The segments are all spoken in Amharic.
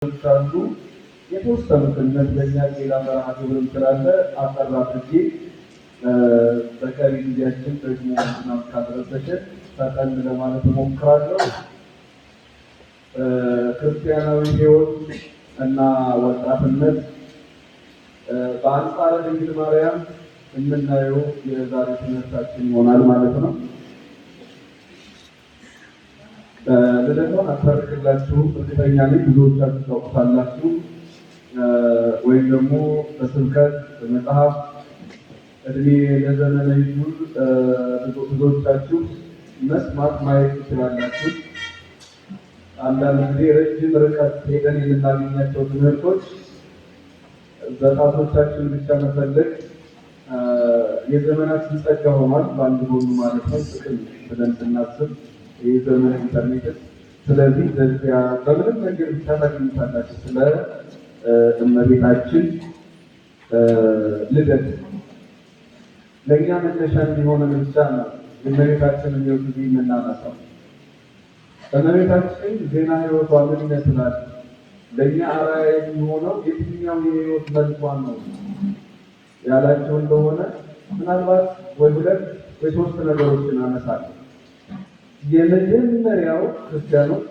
አሉ። የተወሰኑትን ይመስለኛል። ሌላ መርሃ ግብርም ስላለ አጠር አድርጌ በቀሪ ጊዜያችን ደግሞ ዝናብ ካደረሰችን ፈጠን ለማለት እሞክራለሁ። ክርስቲያናዊ ሕይወት እና ወጣትነት በአንጻረ ድንግል ማርያም የምናየው የዛሬ ትምህርታችን ይሆናል ማለት ነው። ልደቷን አታርክላችሁ፣ እርግጠኛ ነኝ ብዙዎቻችሁ ታውቁታላችሁ። ወይም ደግሞ በስብከት፣ በመጽሐፍ፣ እድሜ ለዘመነ ብዙዎቻችሁ መስማት ማየት ትችላላችሁ። አንዳንድ ጊዜ ረጅም ርቀት ሄደን የምናገኛቸው ትምህርቶች በጣቶቻችን ብቻ መፈለግ የዘመናችን ጸጋ ሆኗል፣ በአንድ ጎኑ ማለት ነው። ጥቅም ብለን ስናስብ የዘመን ኢንተርኔት። ስለዚህ በዚያ በምንም ነገር ብቻ ታገኙታላችሁ። ስለ እመቤታችን ልደት ለእኛ መነሻ እንዲሆነን ብቻ ነው የእመቤታችንን ሕይወት እዚህ የምናነሳው። እመቤታችን ዜና ሕይወቷ ምን ይመስላል? ለእኛ አርአያ የሚሆነው የትኛው የሕይወት መልኳ ነው ያላቸው እንደሆነ ምናልባት ወይ ሁለት ወይ ሶስት ነገሮችን አነሳለሁ። የመጀመሪያው ክርስቲያኖች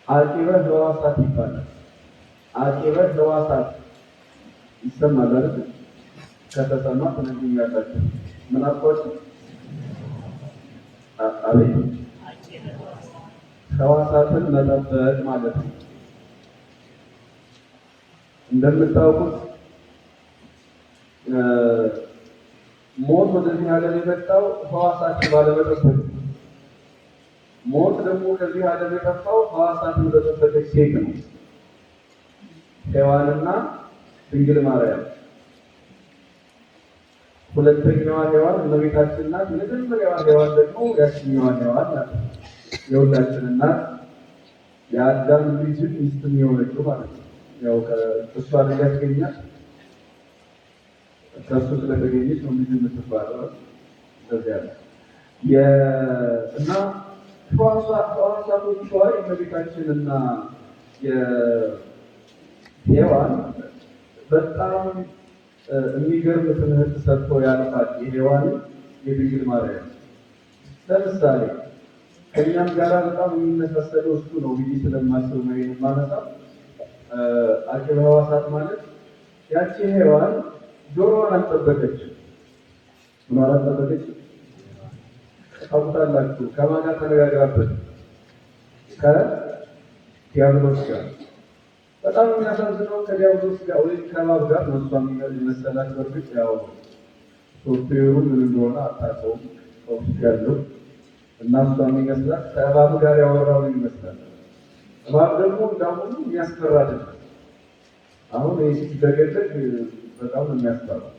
አቂበ ሕዋሳት ይባላል። አቂበ ሕዋሳት ይሰማል አይደል? ከተሰማ ትነግሩኛላችሁ። ምን አልኳችሁ? አቤት፣ ሕዋሳትን መጠበቅ ማለት ነው። እንደምታውቁት ሞት ወደዚህ ዓለም የመጣው ሕዋሳትን ባለመጠበቅ፣ ሞት ደግሞ ከዚህ ዓለም የጠፋው ሕዋሳትን በጠበቀች ሴት ነው፣ ሔዋንና ድንግል ማርያም። ሁለተኛዋ ሔዋን እመቤታችን ናት። የመጀመሪያዋ ሔዋን ደግሞ ያችኛዋ ሔዋን ናት፣ የሁላችን እናት፣ የአዳም ልጅ ሚስትም የሆነችው ማለት ነው። ያው ከእሷ ልጅ ያስገኛል፣ ከእሱ ስለተገኘች ነው ልጅ የምትባለው። እንደዚያ ነው እና ሕዋሳቶቿ የእመቤታችንና የሔዋን በጣም የሚገርም ትምህርት ሰጥቶ ያልፋል። የሔዋንን፣ የድንግል ማርያም ለምሳሌ ከእኛም ጋራ በጣም የሚመሳሰለው እሱ ነው ብዬ ስለማስብ ነው የማነሳው። አቂበ ሕዋሳት ማለት ያቺ ሔዋን ጆሮዋን አልጠበቀችም። ምን አልጠበቀችም? ታውቁታላችሁ። ከማን ጋር ተነጋግራበት? ከዲያብሎስ ጋር። በጣም የሚያሳዝነው ከዲያብሎስ ጋር ወይም ከእባብ ጋር ነው እሷ የሚመሰላት። በእርግጥ ያው ሶፍትዌሩ ምን እንደሆነ አታውቀውም፣ ከውስጥ ያለው። እና እሷ የሚመስላት ከእባብ ጋር ያወራው ይመስላል። እባብ ደግሞ እንዳሁኑ የሚያስፈራ አይደለም። አሁን ይህ ሲደገደግ በጣም ነው የሚያስፈራው።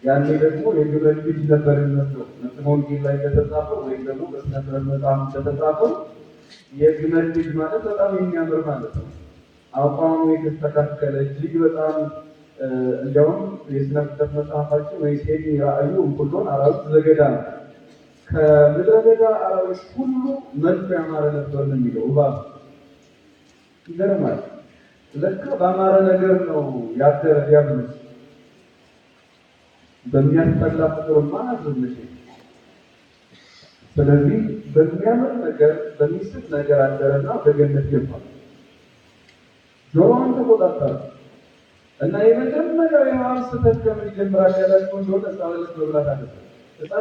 ያኔ ደግሞ የግመል ልጅ ነበር የሚመስለው። ወንጌል ላይ እንደተጻፈው ወይም ደግሞ በስነ ፍጥረት መጽሐፍ እንደተጻፈው የግመል ልጅ ማለት በጣም የሚያምር ማለት ነው። አቋሙ የተስተካከለ እጅግ በጣም፣ እንዲያውም የስነ ፍጥረት መጽሐፋችን ወይ ሴኒ ራእዩ እምኩሎን አራዊት ዘገዳም፣ ከምድረ በዳ አራዊት ሁሉ መልኩ ያማረ ነበር ነው የሚለው እባብ። ይገርማል። ለካ በአማረ ነገር ነው ያደረ ዲያብሎስ። በሚያስጠላ ፍቅርማ አዝምሽ። ስለዚህ በሚያምር ነገር፣ በሚስብ ነገር አደረና በገነት ገባ። ጆሮዋን ተቆጣጠረ። እና የመጀመሪያው የሔዋን ስህተት ከምን ይጀምራል ያላችሁ እንደሆነ ዕፀ በለስ መብላት አለበት። ዕፀ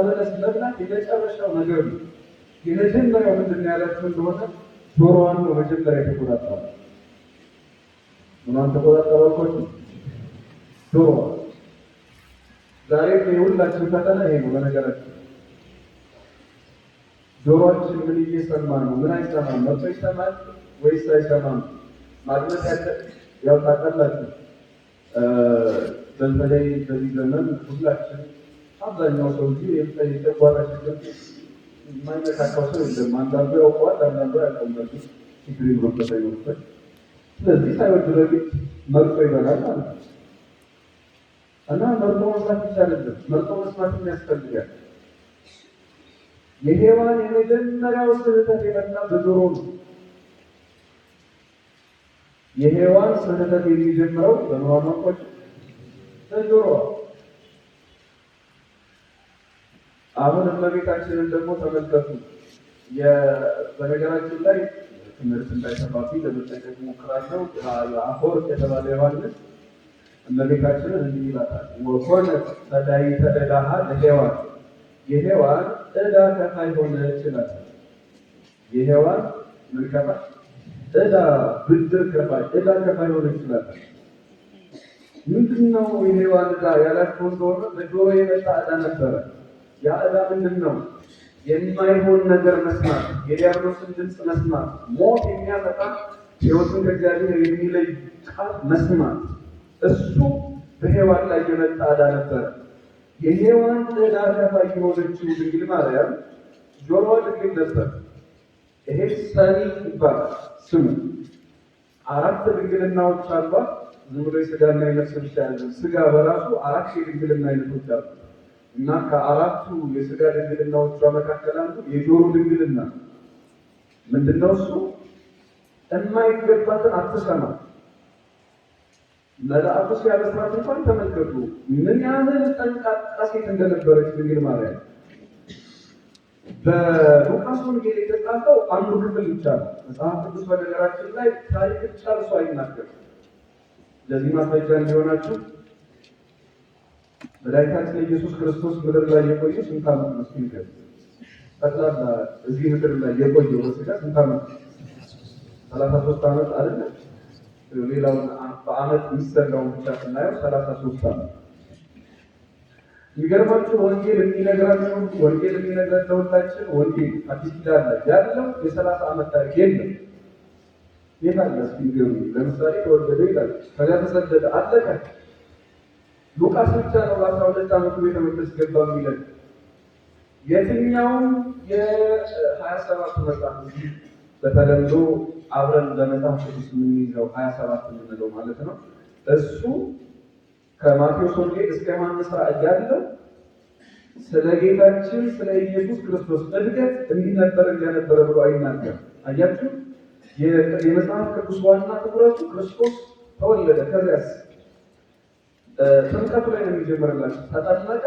በለስ መብላት የመጨረሻው ነገር ነው። የመጀመሪያው ምንድን ነው ያላችሁ እንደሆነ ጆሮዋን ነው መጀመሪያ የተቆጣጠረው። ምኗን ተቆጣጠረው አልኳችሁ? ጆሮዋን። ዛሬም የሁላችን ፈተና ይሄ ነው። በነገራችን ጆሮአችን ምን እየሰማ ነው? ምን አይሰማም? መጥቶ ይሰማል ወይስ አይሰማም? ማድመጥ ያለ ያው ታውቃላችሁ። በተለይ በዚህ ዘመን ሁላችን፣ አብዛኛው ሰው እዚህ የጨጓራ ችግር የማይነካካው ሰው የለም። አንዳንዱ ያውቀዋል፣ አንዳንዱ አያውቀውም። በርግጥ ችግር ይኖርበት አይኖርበት። ስለዚህ ሳይወድ በግድ መርጦ ይበላል ማለት ነው። እና መርጦ መብላት ብቻ አይደለም፣ መርጦ መስማትም ያስፈልጋል። የሔዋን የመጀመሪያው ስህተት የመጣ በጆሮ ነው። የሔዋን ስህተት የሚጀምረው በምኗ በጆሮዋ። አሁን እመቤታችንን ደግሞ ተመልከቱ። በነገራችን ላይ ትምህርት እንዳይሰፋፊ ለመጠንቀቅ እሞክራለሁ። አፈወርቅ የተባለ ዮሐንስ እመቤታችንን እንዲህ ይላታል፣ ወኮነት ፈዳይተ ዕዳሃ ለሔዋን፣ የሔዋን ዕዳ ከፋይ ሆነች ይላታል። የሔዋን ምን ከፋይ? ዕዳ ብድር ከፋይ፣ ዕዳ ከፋይ ሆነች ይላታል። ምንድነው የሔዋን ዕዳ ያላችሁ እንደሆነ በጆሮ የመጣ ዕዳ ነበረ። ያ ዕዳ ምንድን ነው? የማይሆን ነገር መስማት፣ የዲያብሎስን ድምፅ መስማት፣ ሞት የሚያመጣ ሕይወትን ከእግዚአብሔር የሚለይ ቃል መስማት፣ እሱ በሔዋን ላይ የመጣ ዕዳ ነበረ። የሔዋን ዕዳ ከፋይ የሆነችው ድንግል ማርያም ጆሮዋ ድንግል ነበር። ይሄ ሰኒ ይባላል ስሙ። አራት ድንግልናዎች አሏት። ዝም ብሎ የስጋና የነፍስ ብቻ አይደለም። ስጋ በራሱ አራት የድንግልና አይነቶች አሉ እና ከአራቱ የስጋ ድንግልናዎቿ መካከል አንዱ የጆሮ ድንግልና ምንድነው? እሱ የማይገባትን አትሰማ። መልአኩ ሲያበስራት እንኳን ተመልከቱ ምን ያህል ጠንቃቃ ሴት እንደነበረች ድንግል ማርያም። በሉቃስ ወንጌል የተጻፈው አንዱ ክፍል ብቻ ነው። መጽሐፍ ቅዱስ በነገራችን ላይ ታሪክ ጨርሶ አይናገርም። ለዚህ ማስረጃ እንዲሆናችሁ መድኃኒታችን ኢየሱስ ክርስቶስ ምድር ላይ የቆየው ስንት ዓመት ነው? እስኪ ንገሩኝ። ጠቅላላ እዚህ ምድር ላይ የቆየው በስጋ ስንት ዓመት ነው? 33 ዓመት አይደለ? ሌላውን በዓመት የሚሰላውን ብቻ ስናየው 33 ዓመት። የሚገርማችሁ ወንጌል የሚነግራችሁ ወንጌል የሚነግረን ለሁላችን ወንጌል አዲስ ኪዳን ላይ ያለው የ30 ዓመት ታሪክ የለም። የት አለ? እስኪ ንገሩኝ። ለምሳሌ ተወለደ ይላል፣ ከዚያ ተሰደደ፣ አለቀ። ሉቃስ ብቻ ነው በ12 ዓመቱ ቤተ መቅደስ ገባ የሚለን። የትኛውም የ27 መጽሐፍ በተለምዶ አብረን በመጽሐፍ ቅዱስ የምንይዘው 27 የምንለው ማለት ነው። እሱ ከማቴዎስ ወንጌል እስከ ዮሐንስ ራእይ ያለው ስለ ጌታችን ስለ ኢየሱስ ክርስቶስ እድገት እንዲህ ነበር እንዲያ ነበረ ብሎ አይናገርም። አያችሁ፣ የመጽሐፍ ቅዱስ ዋና ትኩረቱ ክርስቶስ ተወለደ፣ ከዚያስ ጥምቀቱ ላይ ነው የሚጀምርላችሁ። ተጠመቀ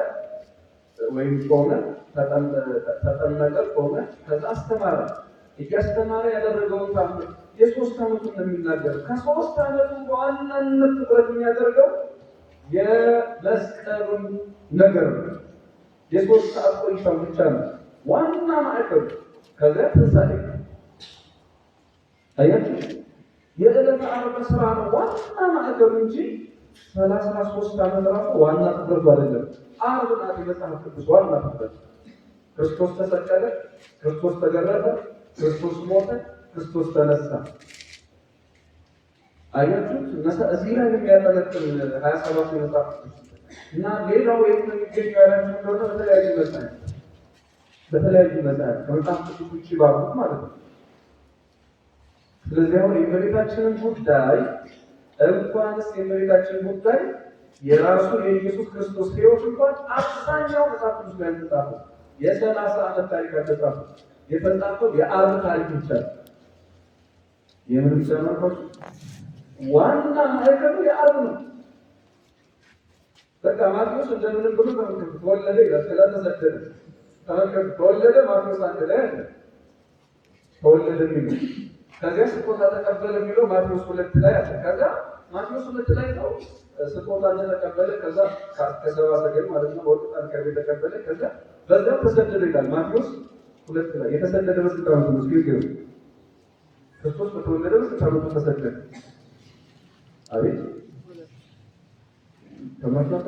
ወይም ጾመ፣ ተጠመቀ፣ ጾመ፣ ከዛ አስተማረ። እያስተማረ ያደረገውን ታምር የ3 ዓመቱን ነው የሚናገረው። ከ3 ዓመቱ በዋናነት ትኩረት የሚያደርገው የመስቀሉን ነገር ነው። የ3 ሰዓት ቆይታው ብቻ ነው ዋና ማዕከሉ። ከዚያ ትንሣኤ። አያችሁ፣ የዕለተ ዓርብ ስራ ነው ዋና ማዕከሉ እንጂ 33 ዓመት ራሱ ዋና ትኩረቱ አይደለም። ዓርብ ናት የመጽሐፍ ቅዱስ ዋና ትኩረት። ክርስቶስ ተሰቀለ፣ ክርስቶስ ተገረፈ፣ ክርስቶስ ሞተ፣ ክርስቶስ ተነሳ። አያችሁት? እዚህ ላይ የሚያጠነጥን 27 የመጽሐፍ ቅዱስ እና ሌላው የት ነው የሚገኘው ያላችሁ እንደሆነ በተለያዩ መጽሐፍ ከመጽሐፍ ቅዱስ ውጭ ባሉት ማለት ነው። ስለዚህ አሁን የእመቤታችንን ጉዳይ እንኳንስ የእመቤታችን ጉዳይ የራሱ የኢየሱስ ክርስቶስ ሕይወት እንኳን አብዛኛው መጽሐፍ ቅዱስ ላይ የተጻፈው የ30 ዓመት ታሪክ አልተጻፈም። የተጻፈው የዓርብ ታሪክ ብቻ ነው። የምን ብቻ ነው አልኳችሁ? ዋና ማዕከሉ የዓርብ ነው። በቃ ማቴዎስ እንደምንም ብሎ ተመልከቱ፣ ተወለደ ይላል፣ ከዛ ተሰደደ። ተመልከቱ፣ ተወለደ ማቴዎስ 1 ላይ አለ ተወለደ የሚለው፣ ከዚያ ስጦታ ተቀበለ የሚለው ማቴዎስ 2 ላይ አለ። ከዛ ማቴዎስ 2 ላይ ነው ስጦታ እንደተቀበለ፣ ከዛ ከሰባ ሰገል ማለት ነው ወርቅ ዕጣን ከርቤ ተቀበለ፣ ከዛ በዛው ተሰደደ ይላል ማቴዎስ 2 ላይ። የተሰደደ በስንት ዓመቱ ነው? እስኪ ንገሩኝ። ክርስቶስ በተወለደ በስንት ዓመቱ ተሰደደ? አቤት ተማሽላታ።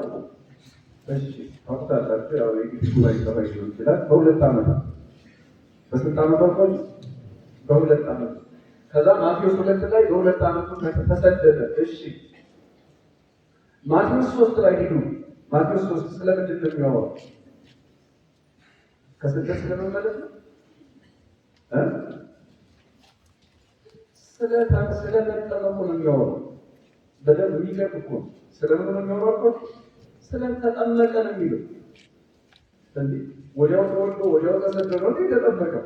እሺ ታውቁታላችሁ። ያው የግቢ ጉባኤ ጠባይ ሊሆን ይችላል። በ2 ዓመቱ። በስንት ዓመቱ አልኳችሁ? በ2 ዓመቱ። ከዛ ማቴዎስ 2 ላይ በ2 ዓመቱ ተሰደደ። እሺ ማቴዎስ 3 ላይ ሂዱ። ማቴዎስ 3 ስለምንድን ነው የሚያወራው? ከስደት ስለመመለስ ነው? እ? ስለመጠመቁ ነው የሚያወራው። በደንብ የሚገርም እኮ ነው። ስለምን ነው የሚያወራው? ስለተጠመቀ ነው የሚለው። እንዴ ወዲያው ተወልዶ ወዲያው ተሰዶ ነው እንዴ የተጠመቀው?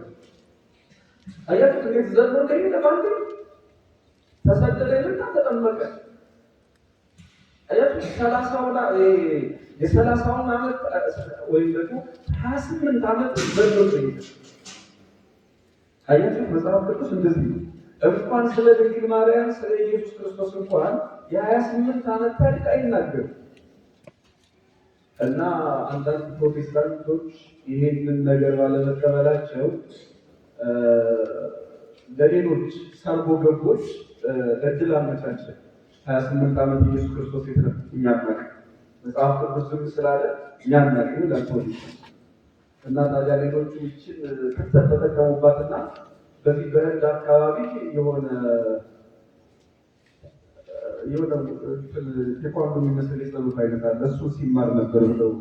አያችሁት እንዴት ዘሎ እንደሄደ ባንዴ ተሰደደ ይልና ተጠመቀ። አያችሁ የ30ውን ዓመት ወይም ደግሞ 28 ዓመት ዘሎ እንደሄደ አያችሁ። መጽሐፍ ቅዱስ እንደዚህ ነው። እንኳን ስለ ድንግል ማርያም ስለ ኢየሱስ ክርስቶስ እንኳን የ28 ዓመት ታሪክ አይናገርም። እና አንዳንድ ፕሮቴስታንቶች ይሄንን ነገር ባለመቀበላቸው ለሌሎች ሰርጎ ገቦች እድል አመቻቸ። 28 ዓመት ኢየሱስ ክርስቶስ የት ነበር? እኛ አናውቅም። መጽሐፍ ቅዱስ ዝም ስላለ እኛ አናውቅም ይላል ፕሮቴስታንት። እና ታዲያ ሌሎቹ ይችን ክፍተት ተጠቀሙባትና በዚህ በህንድ አካባቢ የሆነ ቴኳንዶ የሚመስል የጸሎት አይነት አለ። እሱ ሲማር ነበር ብለው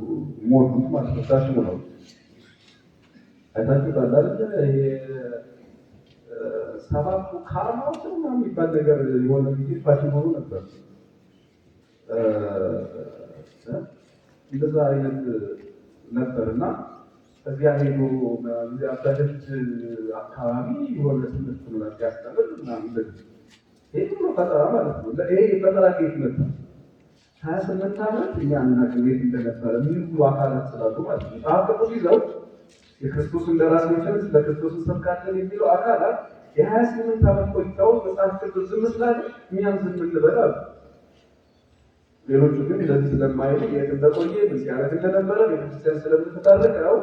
ሞሉት ማለት ነው። ዳሽሙ ነው አይታችሁታል አይደል? ይሄ ሰባቱ ካርማዎች ምናምን የሚባል ነገር የሆነ ጊዜ ፋሽን ሆኖ ነበር። እንደዛ አይነት ነበር እና እዚያ ሄዶ እዚያ በህንድ አካባቢ የሆነ ትምህርት ምናምን ሲያስተምር ምናምን እንደዚህ ይሄ ብሎ ፈጠራ ማለት ነው። ይሄ ፈጠራ ከየት መጣ? 28 ዓመት እኛ አናውቅም የት እንደነበረ የሚሉ አካላት ስላሉ ማለት ነው። መጽሐፍ ቅዱስ ይዘው የክርስቶስን ደራሲዎችን ስለ ክርስቶስ እንሰብካለን የሚሉ አካላት የ28 ዓመት ቆይታውን መጽሐፍ ቅዱስ ዝም ስላለ እኛም ዝም እንበል አሉ። ሌሎቹ ግን እንደዚህ ስለማይሉ የት እንደቆየ ምን ሲያደርግ እንደነበረ ቤተክርስቲያን ስለምትታረቀው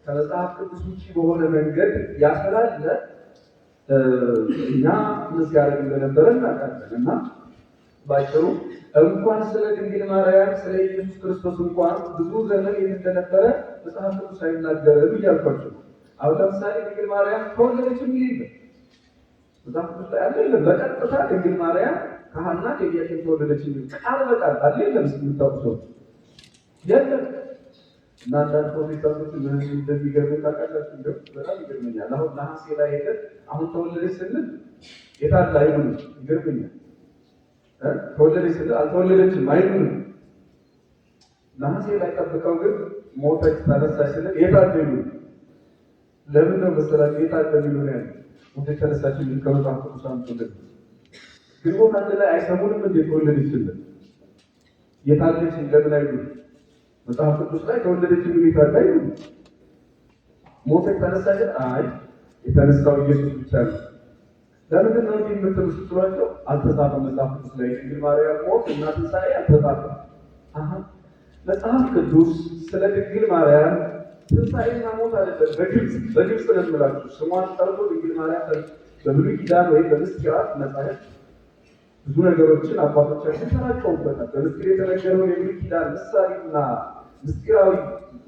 ከመጽሐፍ ቅዱስ ውጭ በሆነ መንገድ ያስላለ እኛ ምን ሲያደርግ እንደነበረ እናውቃለን። እና ባጭሩ እንኳን ስለ ድንግል ማርያም ስለ ኢየሱስ ክርስቶስ እንኳን ብዙ ዘመን የት እንደነበረ መጽሐፍ ቅዱስ አይናገርም እያልኳቸው ነው። አሁን ለምሳሌ ድንግል ማርያም ተወለደች የሚል የለም መጽሐፍ ቅዱስ ላይ አለ የለም። በቀጥታ ድንግል ማርያም ከሐና ከኢያቄም ተወለደች የሚል ቃል በቃል አለ የለም? እስኪ የምታውቁ ሰዎች የለም። እና አንዳንድ ፕሮቴስታንቶች ምን እንደሚገርመኝ ታውቃላችሁ? እንደው በጣም ይገርመኛል። አሁን ነሐሴ ላይ ሄደን አሁን ተወለደች ስንል የታለ አይሉንም። ይገርመኛል። ተወለደች ስንል አልተወለደችም አይሉንም። ነሐሴ ላይ ጠብቀው ግን ሞተች ተነሳች ስንል የታለ ይሉን። ለምን ነው መሰላችሁ የታለ የሚሉን? ያለ ሞተች ተነሳች የሚል ከመጽሐፍ ቅዱስ አምጡልን። ግንቦት አንድ ላይ አይሰሙንም እንዴ? ተወለደች ስንል የታለች ለምን አይሉን? መጽሐፍ ቅዱስ ላይ ተወለደች የሚል የታለ አይሉን። ሞተች ተነሳች፣ አይ የተነሳው ኢየሱስ ብቻ ነው። ለምንድን ነው እንዲህ የምትሉ ስትሏቸው አልተጻፈም መጽሐፍ ቅዱስ ላይ ድንግል ማርያም ሞት እና ትንሣኤ አልተጻፈም። አሃ መጽሐፍ ቅዱስ ስለ ድንግል ማርያም ትንሣኤና ሞት አይደለም፣ በግልጽ በግልጽ ነው የምላችሁ። ስሟን ጠርቶ ድንግል ማርያም በብሉይ ኪዳን ወይም በምስጢራት መጻሕፍት ብዙ ነገሮችን አባቶቻችን ተራቀውበታል። በምስጢር የተነገረውን የብሉይ ኪዳን ምሳሌና ምስጢራዊ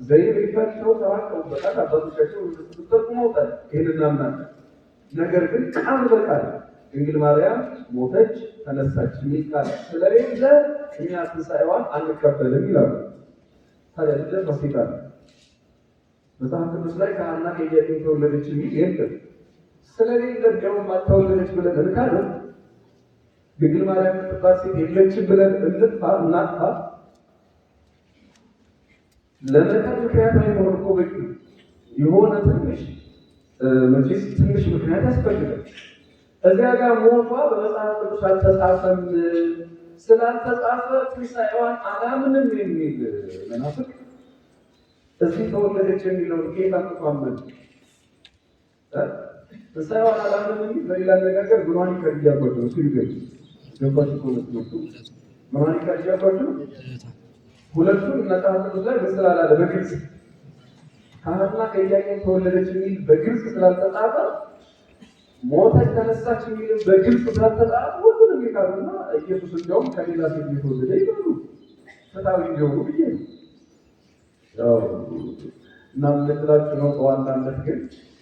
ዘይቤ ፈትተው ተራቀውበታል። አባቶቻችን ተጠቅመውታል። ይህን እናምናለን። ነገር ግን ቃል በቃል ድንግል ማርያም ሞተች ተነሳች የሚል ቃል ስለሌለ እኛ ትንሣኤዋን አንቀበልም ይላሉ። ታዲያ ልደት ፋሲካ ነው። መጽሐፍ ቅዱስ ላይ ከሐና ከኢያቄም ተወለደች የሚል የለም። ስለሌለ እንዲያውም አልተወለደች ብለን እንካለን። ድንግል ማርያም የምትባል ሴት የለችም ብለን እንጥፋ እናጥፋ። ለመካድ ምክንያት አይኖር እኮ በቂ ነው። የሆነ ትንሽ መቼስ ትንሽ ምክንያት ያስፈልጋል። እዚያ ጋር ሞቷ በመጽሐፍ ቅዱስ አልተጻፈም። ስላልተጻፈ ትንሣኤዋን አላምንም የሚል መናፍቅ እዚህ ተወለደች የሚለውን ከየት አምጥቶ አመነ? ትንሣኤዋን አላምንም የሚል በሌላ አነጋገር ምኗን ይካድ እያልኳቸው ነው። ሲሉ ገባችሁ እኮ ነው ትምህርቱ። ምኗን ይካድ እያልኳቸው ሁለቱም መጽሐፍ ቅዱስ ላይ ምን ስላላለ በግልጽ ከሐና ከኢያቄም ተወለደች የሚል በግልጽ ስላልተጻፈ ሞተች ተነሳች የሚል በግልጽ ስላልተጻፈ ሁሉንም ይካዱና ኢየሱስ እንዲያውም ከሌላ ሴት የተወለደ ይላሉ። ፍትሐዊ እንዲሆኑ ብዬ ነው። ያው እና የምልላችሁ ነው። በዋናነት ግን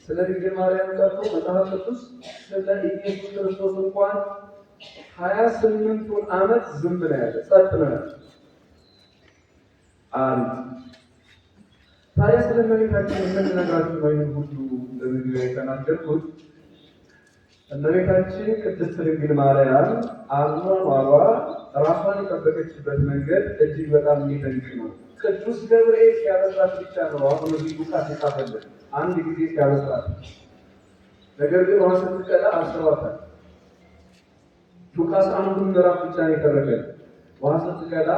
ስለ ድንግል ማርያም ቀርቶ መጽሐፍ ቅዱስ ስለ ኢየሱስ ክርስቶስ እንኳን 28ቱን ዓመት ዝም ነው ያለ፣ ጸጥ ነው ያለ። አንድ ታዲያ ስለ እመቤታችን የምንነግራችሁ ነው። ይህን ሁሉ ለመግቢያ የተናገርኩት እመቤታችን ቅድስት ድንግል ማርያም አኗኗሯ ራሷን የጠበቀችበት መንገድ እጅግ በጣም የሚደንቅ ነው። ቅዱስ ገብርኤል ሲያበስራት ብቻ ነው። አሁን እዚህ ሉቃስ የጻፈልን አንድ ጊዜ ሲያበስራት፣ ነገር ግን ውሃ ስትቀዳ አብስሯታል። ሉቃስ አንዱን ምዕራፍ ብቻ ነው የተረከልን። ውሃ ስትቀዳ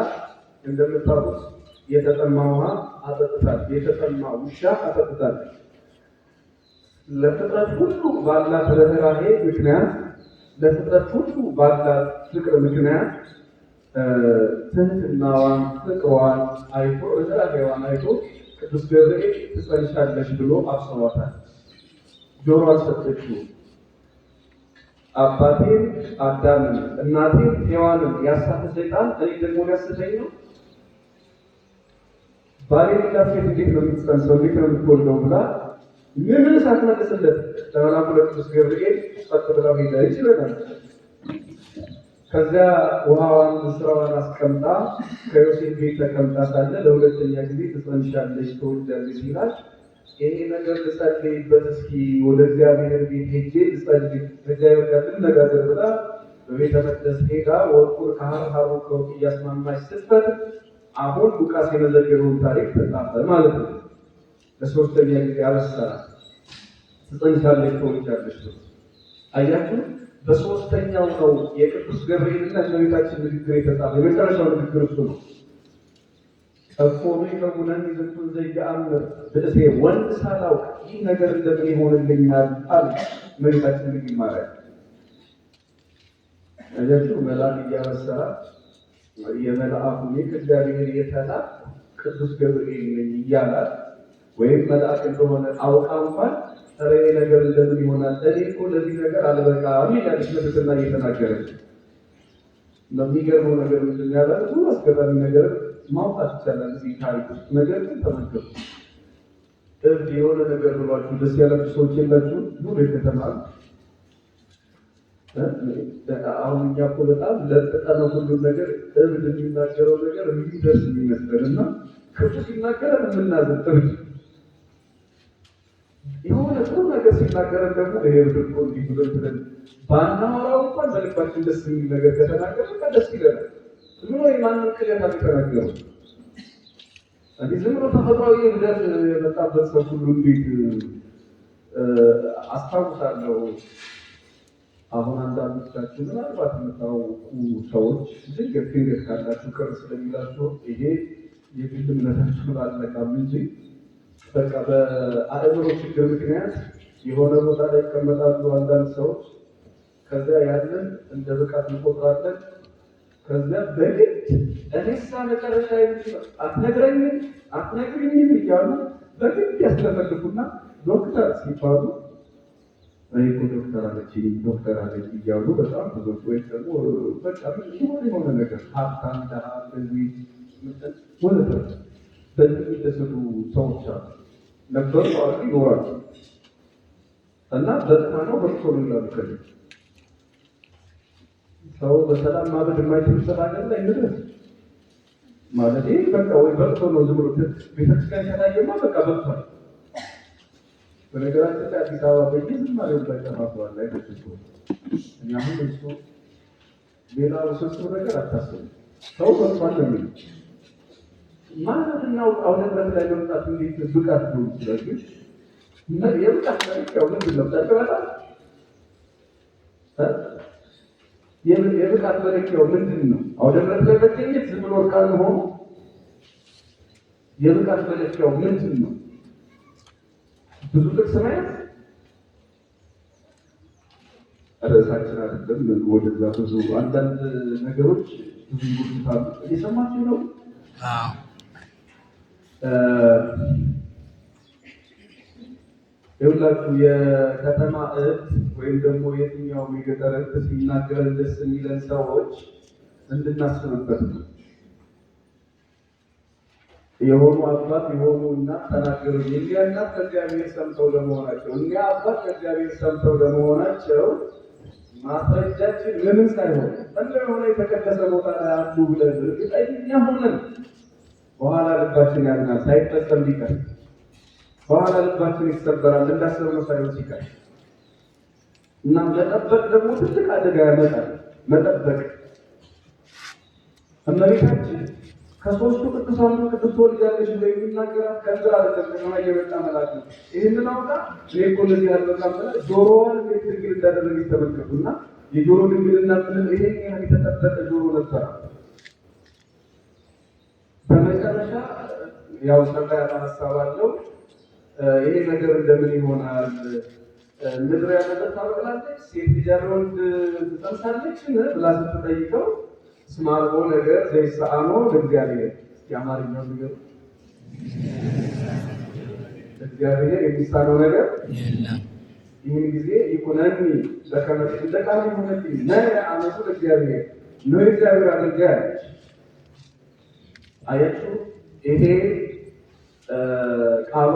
እንደምታውቁት የተጠማ ውሃ አጠጥታል፣ የተጠማ ውሻ አጠጥታል። ለፍጥረት ሁሉ ባላት ርኅራኄ ምክንያት፣ ለፍጥረት ሁሉ ባላት ፍቅር ምክንያት፣ ትህትናዋን፣ ፍቅሯን አይቶ፣ ርኅራኄዋን አይቶ ቅዱስ ገብርኤል ትጸንሻለሽ ብሎ አብስሯታል። ጆሮ አልሰጠችውም። አባቴን አዳምን እናቴን ሔዋንን ያሳተ ሰይጣን እኔ ደግሞ ሊያስተኝ ነው? ባሌ የሌላት ሴት እንዴት ነው የምትጸንሰው? እንዴት ነው የምትወልደው? ብላ ምንም ሳትመልስለት ለመልአኩ ለቅዱስ ገብርኤል ጸጥ ብላ ሄደች ይለናል። ከዚያ ውሃዋን ስራዋን አስቀምጣ ከዮሴፍ ቤት ተቀምጣ ሳለ ለሁለተኛ ጊዜ ትጸንሻለሽ፣ ትወልጃለሽ ይላል። ይሄ ነገር ልጸልይበት፣ እስኪ ወደ እግዚአብሔር ቤት ሄጄ ልጸልይ፣ ከእግዚአብሔር ጋር ልነጋገር ብላ በቤተ መቅደስ ሄዳ ወርቁን ከሐር ከወርቅ እያስማማች ስትፈት አሁን ሉቃስ የመዘገበውን ታሪክ ተጻፈ ማለት ነው። ለሶስተኛ ጊዜ አበሰራት፣ ትጸንሻለሽ፣ ትወልጃለሽ ነው። አያችሁ፣ በሶስተኛው ነው የቅዱስ ገብርኤልና የእመቤታችን ንግግር የተጻፈ። የመጨረሻው ንግግር እሱ ነው። እፎኑ ይከውነኒ ዝንቱ ዘኢየአምር ብእሴ፣ ወንድ ሳላውቅ ይህ ነገር እንደምን ይሆንልኛል አለ እመቤታችን ድንግል ማርያም። አያችሁ፣ መልአክ እያበሰራት የመልአኩ እኔ ከእግዚአብሔር የተላክ ቅዱስ ገብርኤል ነኝ እያላት ወይም መልአክ እንደሆነ አውቃ እንኳን ኧረ ይሄ ነገር እንደምን ይሆናል? እኔ እኮ ለዚህ ነገር አልበቃም እያለች በትህትና እየተናገረች። የሚገርመው ነገር ምንድን ነው ያላል? ብዙ አስገራሚ ነገር ማውጣት ይቻላል እዚህ ታሪክ ውስጥ። ነገር ግን ተመልከቱ፣ እብድ የሆነ ነገር ብሏችሁ ደስ ያላችሁ ሰዎች የላችሁ? ኑር የከተማ አሁን እኛ እኮ በጣም ለጠጠነው ሁሉም ነገር እብድ የሚናገረው ነገር የሚደርስ የሚመስለን እና ክፉ ሲናገረን የምናዝን፣ እብድ የሆነ ጥሩ ነገር ሲናገረን ደግሞ ይሄ እብድ እኮ እንዲህ ብሎ ብለን ባናወራው እንኳን በልባችን ደስ የሚል ነገር ከተናገረ በቃ ደስ ይለናል። ዝም ብሎ የማንም ቅዠት አልተናገረው። እንዲህ ዝም ብሎ ተፈጥሯዊ እብደት የመጣበት ሰው ሁሉ እንዴት አስታውሳለሁ። አሁን አንዳንዶቻችሁ ምናልባት የምታውቁ ሰዎች ድንገት ድንገት ካላችሁ ቅር ስለሚላችሁ ይሄ የግል እምነታችሁን አልነካም እንጂ በቃ በአእምሮ ችግር ምክንያት የሆነ ቦታ ላይ ይቀመጣሉ አንዳንድ ሰዎች። ከዚያ ያንን እንደ ብቃት እንቆጥራለን። ከዚያ በግድ እኔሳ መጨረሻ አትነግረኝም አትነግርኝም እያሉ በግድ ያስለፈልፉና ዶክተር ሲባሉ እኔ እኮ ዶክተር አለችኝ፣ ዶክተር አለች እያሉ በጣም ብዙ ወይም ደግሞ በቃ የሆነ የሆነ ነገር ሀብታም፣ ደሃ፣ እንደዚህ ወዘተ በዚህ የሚደሰቱ ሰዎች አሉ፣ ነበሩ፣ አሉ፣ ይኖራሉ። እና በጥታ ነው በቅቶ ነው ይላሉ። ከዚህ ሰው በሰላም ማበድ የማይችልበት ሀገር ላይ እንድረስ ማለት ይሄ በቃ ወይ በቅቶ ነው። ዝም ብሎ ቤተክርስቲያን ከታየማ በቃ በቅቷል። በነገራችን ላይ አዲስ አበባ በየዝማሬው ባይጠፋ ሰው አለ አይደለም? እኔ አሁን እሱ ሌላ ውስብስብ ነገር አታስቡ። ሰው በቅቷል ነው የሚለው ማለት እና አውደ ምሕረት ላይ መምጣት እንዴት ብቃት ሊሆን ይችላል? ግን የብቃት መለኪያው ምንድን ነው? ጨርቅ መጣል? የብቃት መለኪያው ምንድን ነው? አውደ ምሕረት ላይ መገኘት ዝም ብሎ እርቃን መሆኑ የብቃት መለኪያው ምንድን ነው? ብዙ ጥቅስ መያዝ ርዕሳችን አይደለም። ወደዛ ብዙ አንዳንድ ነገሮች ብዙ ይጎትታሉ። እየሰማችሁ ነው? አዎ። ይኸውላችሁ የከተማ እህት ወይም ደግሞ የትኛውም የገጠር እህት ሲናገረን ደስ የሚለን ሰዎች እንድናስብበት ነው። የሆኑ አባት የሆኑ እናት ተናገሩ። የእኒያ እናት ከእግዚአብሔር ሰምተው ለመሆናቸው፣ እኒያ አባት ከእግዚአብሔር ሰምተው ለመሆናቸው ማስረጃችን ምንም ሳይሆን እንደ የሆነ የተቀደሰ ቦታ ላይ አሉ ብለን እርግጠኛ ሆነን በኋላ ልባችን ያዝናል፣ ሳይፈጸም ቢቀር በኋላ ልባችን ይሰበራል፣ እንዳሰብነው ሳይሆን ሲቀር። እና መጠበቅ ደግሞ ትልቅ አደጋ ያመጣል። መጠበቅ እመቤታችን ከሶስቱ ቅዱሳን ቅዱስ ትወልጃለሽ ብሎ የሚናገራት ከምድር አይደለም፣ ከሰማይ የመጣ መልአክ ነው። ይህንን አውቃ እኔ እኮ ለዚህ አልበቃም ብላ ጆሮዋን እንዴት ድንግል እንዳደረገች ተመልከቱና የጆሮ ድንግልና ምንም ይሄን ያህል የተጠበቀ ጆሮ ነበረ። በመጨረሻ ያው ሰፋ ያለ ሀሳብ አለው። ይሄ ነገር እንደምን ይሆናል? ምድር ያለበት ታበቅላለች፣ ሴት ልጅ ያለ ወንድ ትጸንሳለች ብላ ስትጠይቀው እስመ አልቦ ነገር ዘይሰአኖ ለእግዚአብሔር። እስኪ አማርኛው ነገር እግዚአብሔር የሚሳነው ነገር የለም። ይህን ጊዜ ይኩነኒ በከመ እንደ ቃል ይሁንልኝ ነየ አመቱ ለእግዚአብሔር ነው የእግዚአብሔር አገልጋይ አለች። አያችሁ፣ ይሄ ቃሏ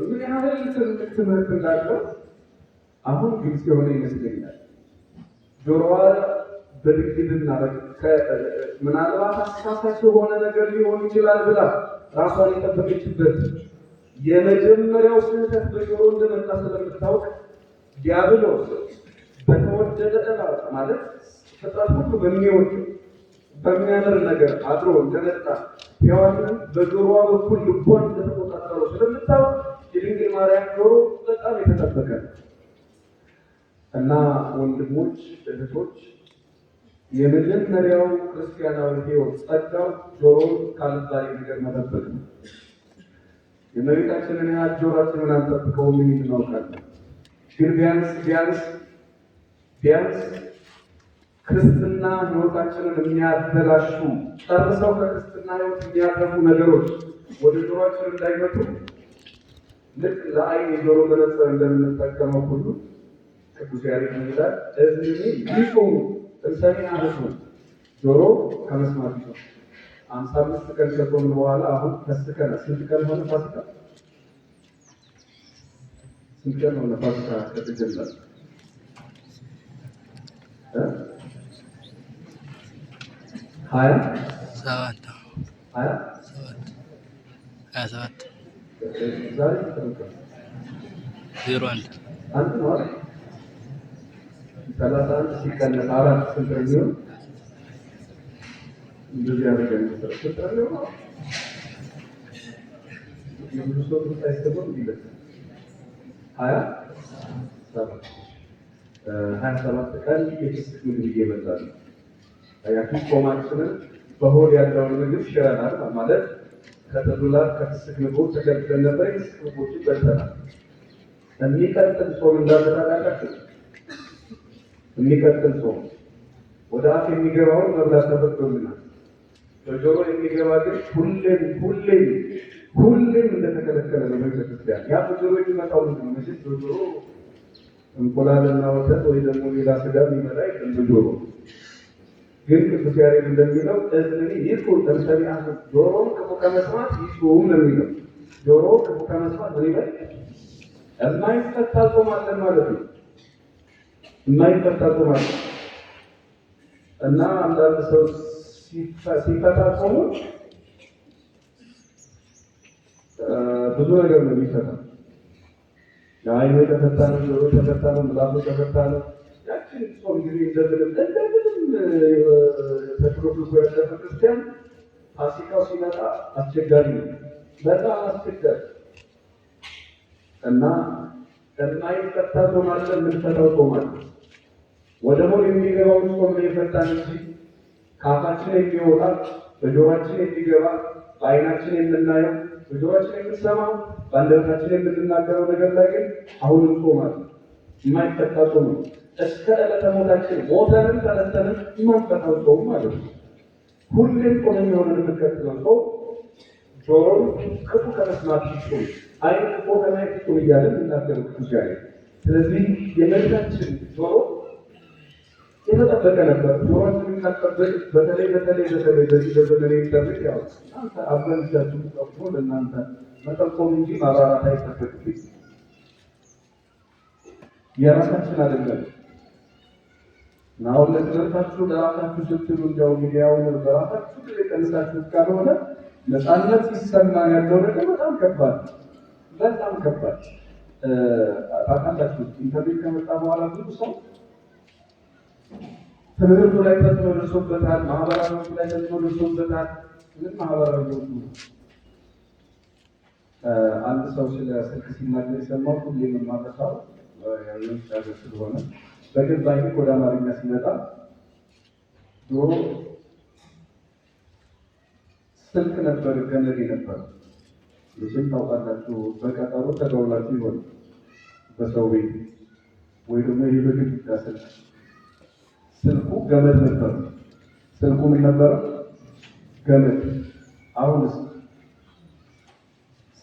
ምን ያህል ትልቅ ትምህርት እንዳለው አሁን ግልጽ የሆነ ይመስለኛል። ጆሮዋ በድንግልና ምናልባት አሳሳች የሆነ ነገር ሊሆን ይችላል ብላ ራሷን የጠበቀችበት የመጀመሪያው ስህተት በጆሮ እንደመጣ ስለምታውቅ ዲያብሎስ በተወደደ እባብ ማለት ፍጥረት ሁሉ በሚወድ በሚያምር ነገር አድሮ እንደመጣ ሔዋንን በጆሮዋ በኩል ልቧን እንደተቆጣጠረው ስለምታውቅ የድንግል ማርያም ጆሮ በጣም የተጠበቀ ነው። እና ወንድሞች እህቶች፣ የመጀመሪያው ክርስቲያናዊ ሕይወት ጸጋው ጆሮን ካልባሌ ነገር መጠበቅ ነው። የእመቤታችንን ያህል ጆሮአችንን አንጠብቀውም፣ ይህን እናውቃለን። ግን ቢያንስ ቢያንስ ቢያንስ ክርስትና ሕይወታችንን የሚያበላሹ ጨርሰው ከክርስትና ሕይወት የሚያጠፉ ነገሮች ወደ ጆሮአችን እንዳይመጡ ልክ ለአይን የጆሮ መነጽር እንደምንጠቀመው ሁሉ ቅዱስ ያሬድ ይላል እዝኒ ይጹም እምሰሚዐ ሕዝቡ፣ ጆሮ ከመስማት ይጹም። 55 ቀን ከጾምን በኋላ አሁን ፈስከናል። ስንት ቀን ሆነ ፋሲካ? ስንት ቀን ሆነ ፋሲካ ከተጀመረ? ሀያ ሰባት ሀያ ሰባት 27 ዛሬ ስንት ነው? 01 አንድ ነው አይደል? 31 ሲቀነስ 4 ስንት ነው የሚሆነው? እንደዚህ አድርገን ስንት ነው የሚሆነው? የብዙ ሰው ድምፅ አይሰማም። እንዲህ 27 27 ቀን የፍስክ ምግብ እየበላን ነው። አያችሁ፣ ጾማችንን በሆድ ያለውን ምግብ ሽረናል ማለት ከተዱላት ከፍስክ ምግቦች ተከልክለን ነበር። የፍስክ ምግቦችን በልተናል። የሚቀጥል ጾም እንዳለ ታውቃላችሁ። የሚቀጥል ጾም ወደ አፍ የሚገባውን መብላት ተፈቅዶልናል። በጆሮ የሚገባ ግን ሁሌም ሁሌም ሁሌም እንደተከለከለ ነው በቤተክርስቲያን። ያ በጆሮ የሚመጣው ምንድን ነው? መቼስ በጆሮ እንቁላልና ወተት ወይ ደግሞ ሌላ ስጋ የሚመጣ የለም በጆሮ። ግን ቅዱስ ያሬድ እንደሚለው እዝኒ ይጹም እምሰሚዐ ጆሮን ክፉ ከመስማት ይጹም ነው የሚለው። ጆሮ ክፉ ከመስማት ምን ይበል? የማይፈታ ጾም አለን ማለት ነው። የማይፈታ ጾም አለ እና አንዳንድ ሰው ሲፈታ ጾሙ ብዙ ነገር ነው የሚፈታው። የአይኑ የተፈታ ነው፣ ጆሮ የተፈታ ነው፣ ምላሱ የተፈታ ነው። ያችን ጾም ጊዜ እንደምንም እንደምንም ተሽሎክልኮ ያለፈ ክርስቲያን ፋሲካው ሲመጣ አስቸጋሪ ነው፣ በጣም አስቸጋሪ እና የማይፈታ ጾም አለ፣ የምንፈታው ጾም አለ። ወደ ሆድ የሚገባውን ጾም ነው የፈታን እንጂ ከአፋችን የሚወጣ በጆሮአችን የሚገባ በአይናችን የምናየው በጆሮአችን የምንሰማው በአንደበታችን የምንናገረው ነገር ላይ ግን አሁንም ጾም አለ። የማይፈታ ጾም ነው። እስከ ዕለተ ሞታችን ሞተንም ተነስተንም የማንፈታው ጾም ማለት ነው። ሁሌም ጾም የሚሆነን የምንቀጥለው ጾም ጆሮን ክፉ ከመስማት ይጹም፣ ዓይን ክፉ ከማየት ይጹም እያለ የምናገረው ቅዱስ ያሬድ። ስለዚህ የእመቤታችን ጆሮ የተጠበቀ ነበር። ጆሮአችንን ካልጠበቅ በተለይ በተለይ በተለይ በዚህ በዘመነ ኢንተርኔት ያው እናንተ አብዛኞቻችሁ ጠቁሞ ለእናንተ መጠቆም እንጂ ማብራራት አይጠበቅብኝ። የራሳችን አይደለም። አሁን ለትምህርታችሁ ለራሳችሁ ስትሉ እንዲያው ሚዲያውን በራሳችሁ ጊዜ ቀንሳችሁት ካልሆነ ነፃነት ሲሰማን ያለው ነገር በጣም ከባድ፣ በጣም ከባድ። ታውቃላችሁ፣ ኢንተርኔት ከመጣ በኋላ ብዙ ሰው ትምህርቱ ላይ ተጽዕኖ ደርሶበታል። ማህበራዊ ሕይወቱ ላይ ተጽዕኖ ደርሶበታል። ምን ማህበራዊ ሕይወቱ አንድ ሰው ስለ ስልክ ሲናገር የሰማሁት ሁሌም የማረሳው የውጭ ሀገር ስለሆነ በገባኝ ልክ ወደ አማርኛ ሲመጣ ድሮ ስልክ ነበር ገመድ የነበረው። መቼም ታውቃላችሁ፣ በቀጠሮ ተደውላችሁ ይሆን በሰው ቤት ወይ ደግሞ ይሄ በግድግዳ ስልክ። ስልኩ ገመድ ነበር። ስልኩ ምን ነበረ? ገመድ። አሁንስ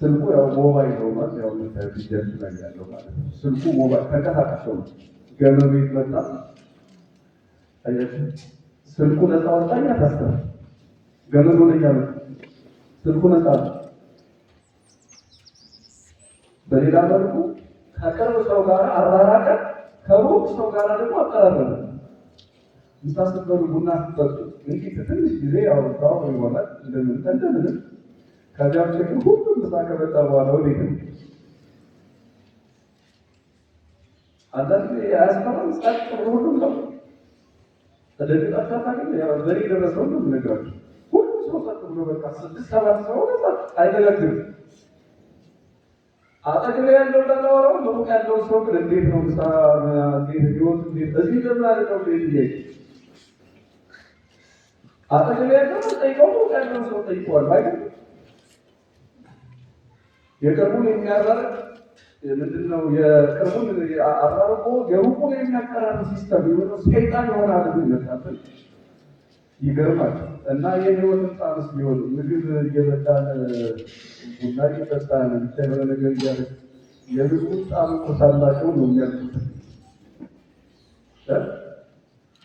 ስልኩ ያው ሞባይል ነው ማለት ያው የምታዩት እጃችሁ ላይ ያለው ማለት ነው። ስልኩ ሞባይል ተንቀሳቃሽ ነው። ገመዱ የት መጣ? አያችሁ፣ ስልኩ ነፃ ወጣኝ ታሰረ። ገመዱ ወደኛ መጣ። ስልኩ ነፃ ነው። በሌላ መልኩ ከቅርብ ሰው ጋር አራራቀ፣ ከሩቅ ሰው ጋር ደግሞ አቀራረበ። ምሳ ስትበሉ ቡና ስትጠጡ እንዲህ ትንሽ ጊዜ ያው ታው ይሆናል እንደምን እንደምንም። ከዚያ ውጭ ግን ሁሉም ምሳ ከበላ በኋላ ወዴት ነው? አንዳንድ ጊዜ አያስፈራም? ጸጥ ብሎ ሁሉም ሰው ተደግጣችሁ አታውቅም? ያው በእኔ የደረሰውን ነው የምነግራችሁ። ሁሉም ሰው ጸጥ ብሎ በቃ ስድስት ሰባት ሰው ጸጥ አይነጋግርም። አጠገቤ ያለው እንዳላወራው ሩቅ ያለውን ሰው ግን እንዴት ነው ምሳ እንዴት ህይወት እንዴት እዚህ ለምን አይደለም እንዴት ጥያቄ አጠገቤ ያለውን ጠይቀው ሩቅ ያለውን ሰው ጠይቀዋል አይደል? የቅርቡን የሚያራርቅ ምንድን ነው? የቅርቡን አራርቆ የሩቁን የሚያቀራርብ system የሆነ ሰይጣን የሆነ አድርጎ ይመጣብን። ይገርማል። እና የህይወትን ጣምስ ቢሆን ምግብ እየበላን ቡና እየጠጣን ብቻ የሆነ ነገር እያለ የምግቡን ጣም እኮ ሳናውቀው ነው የሚያልቁት።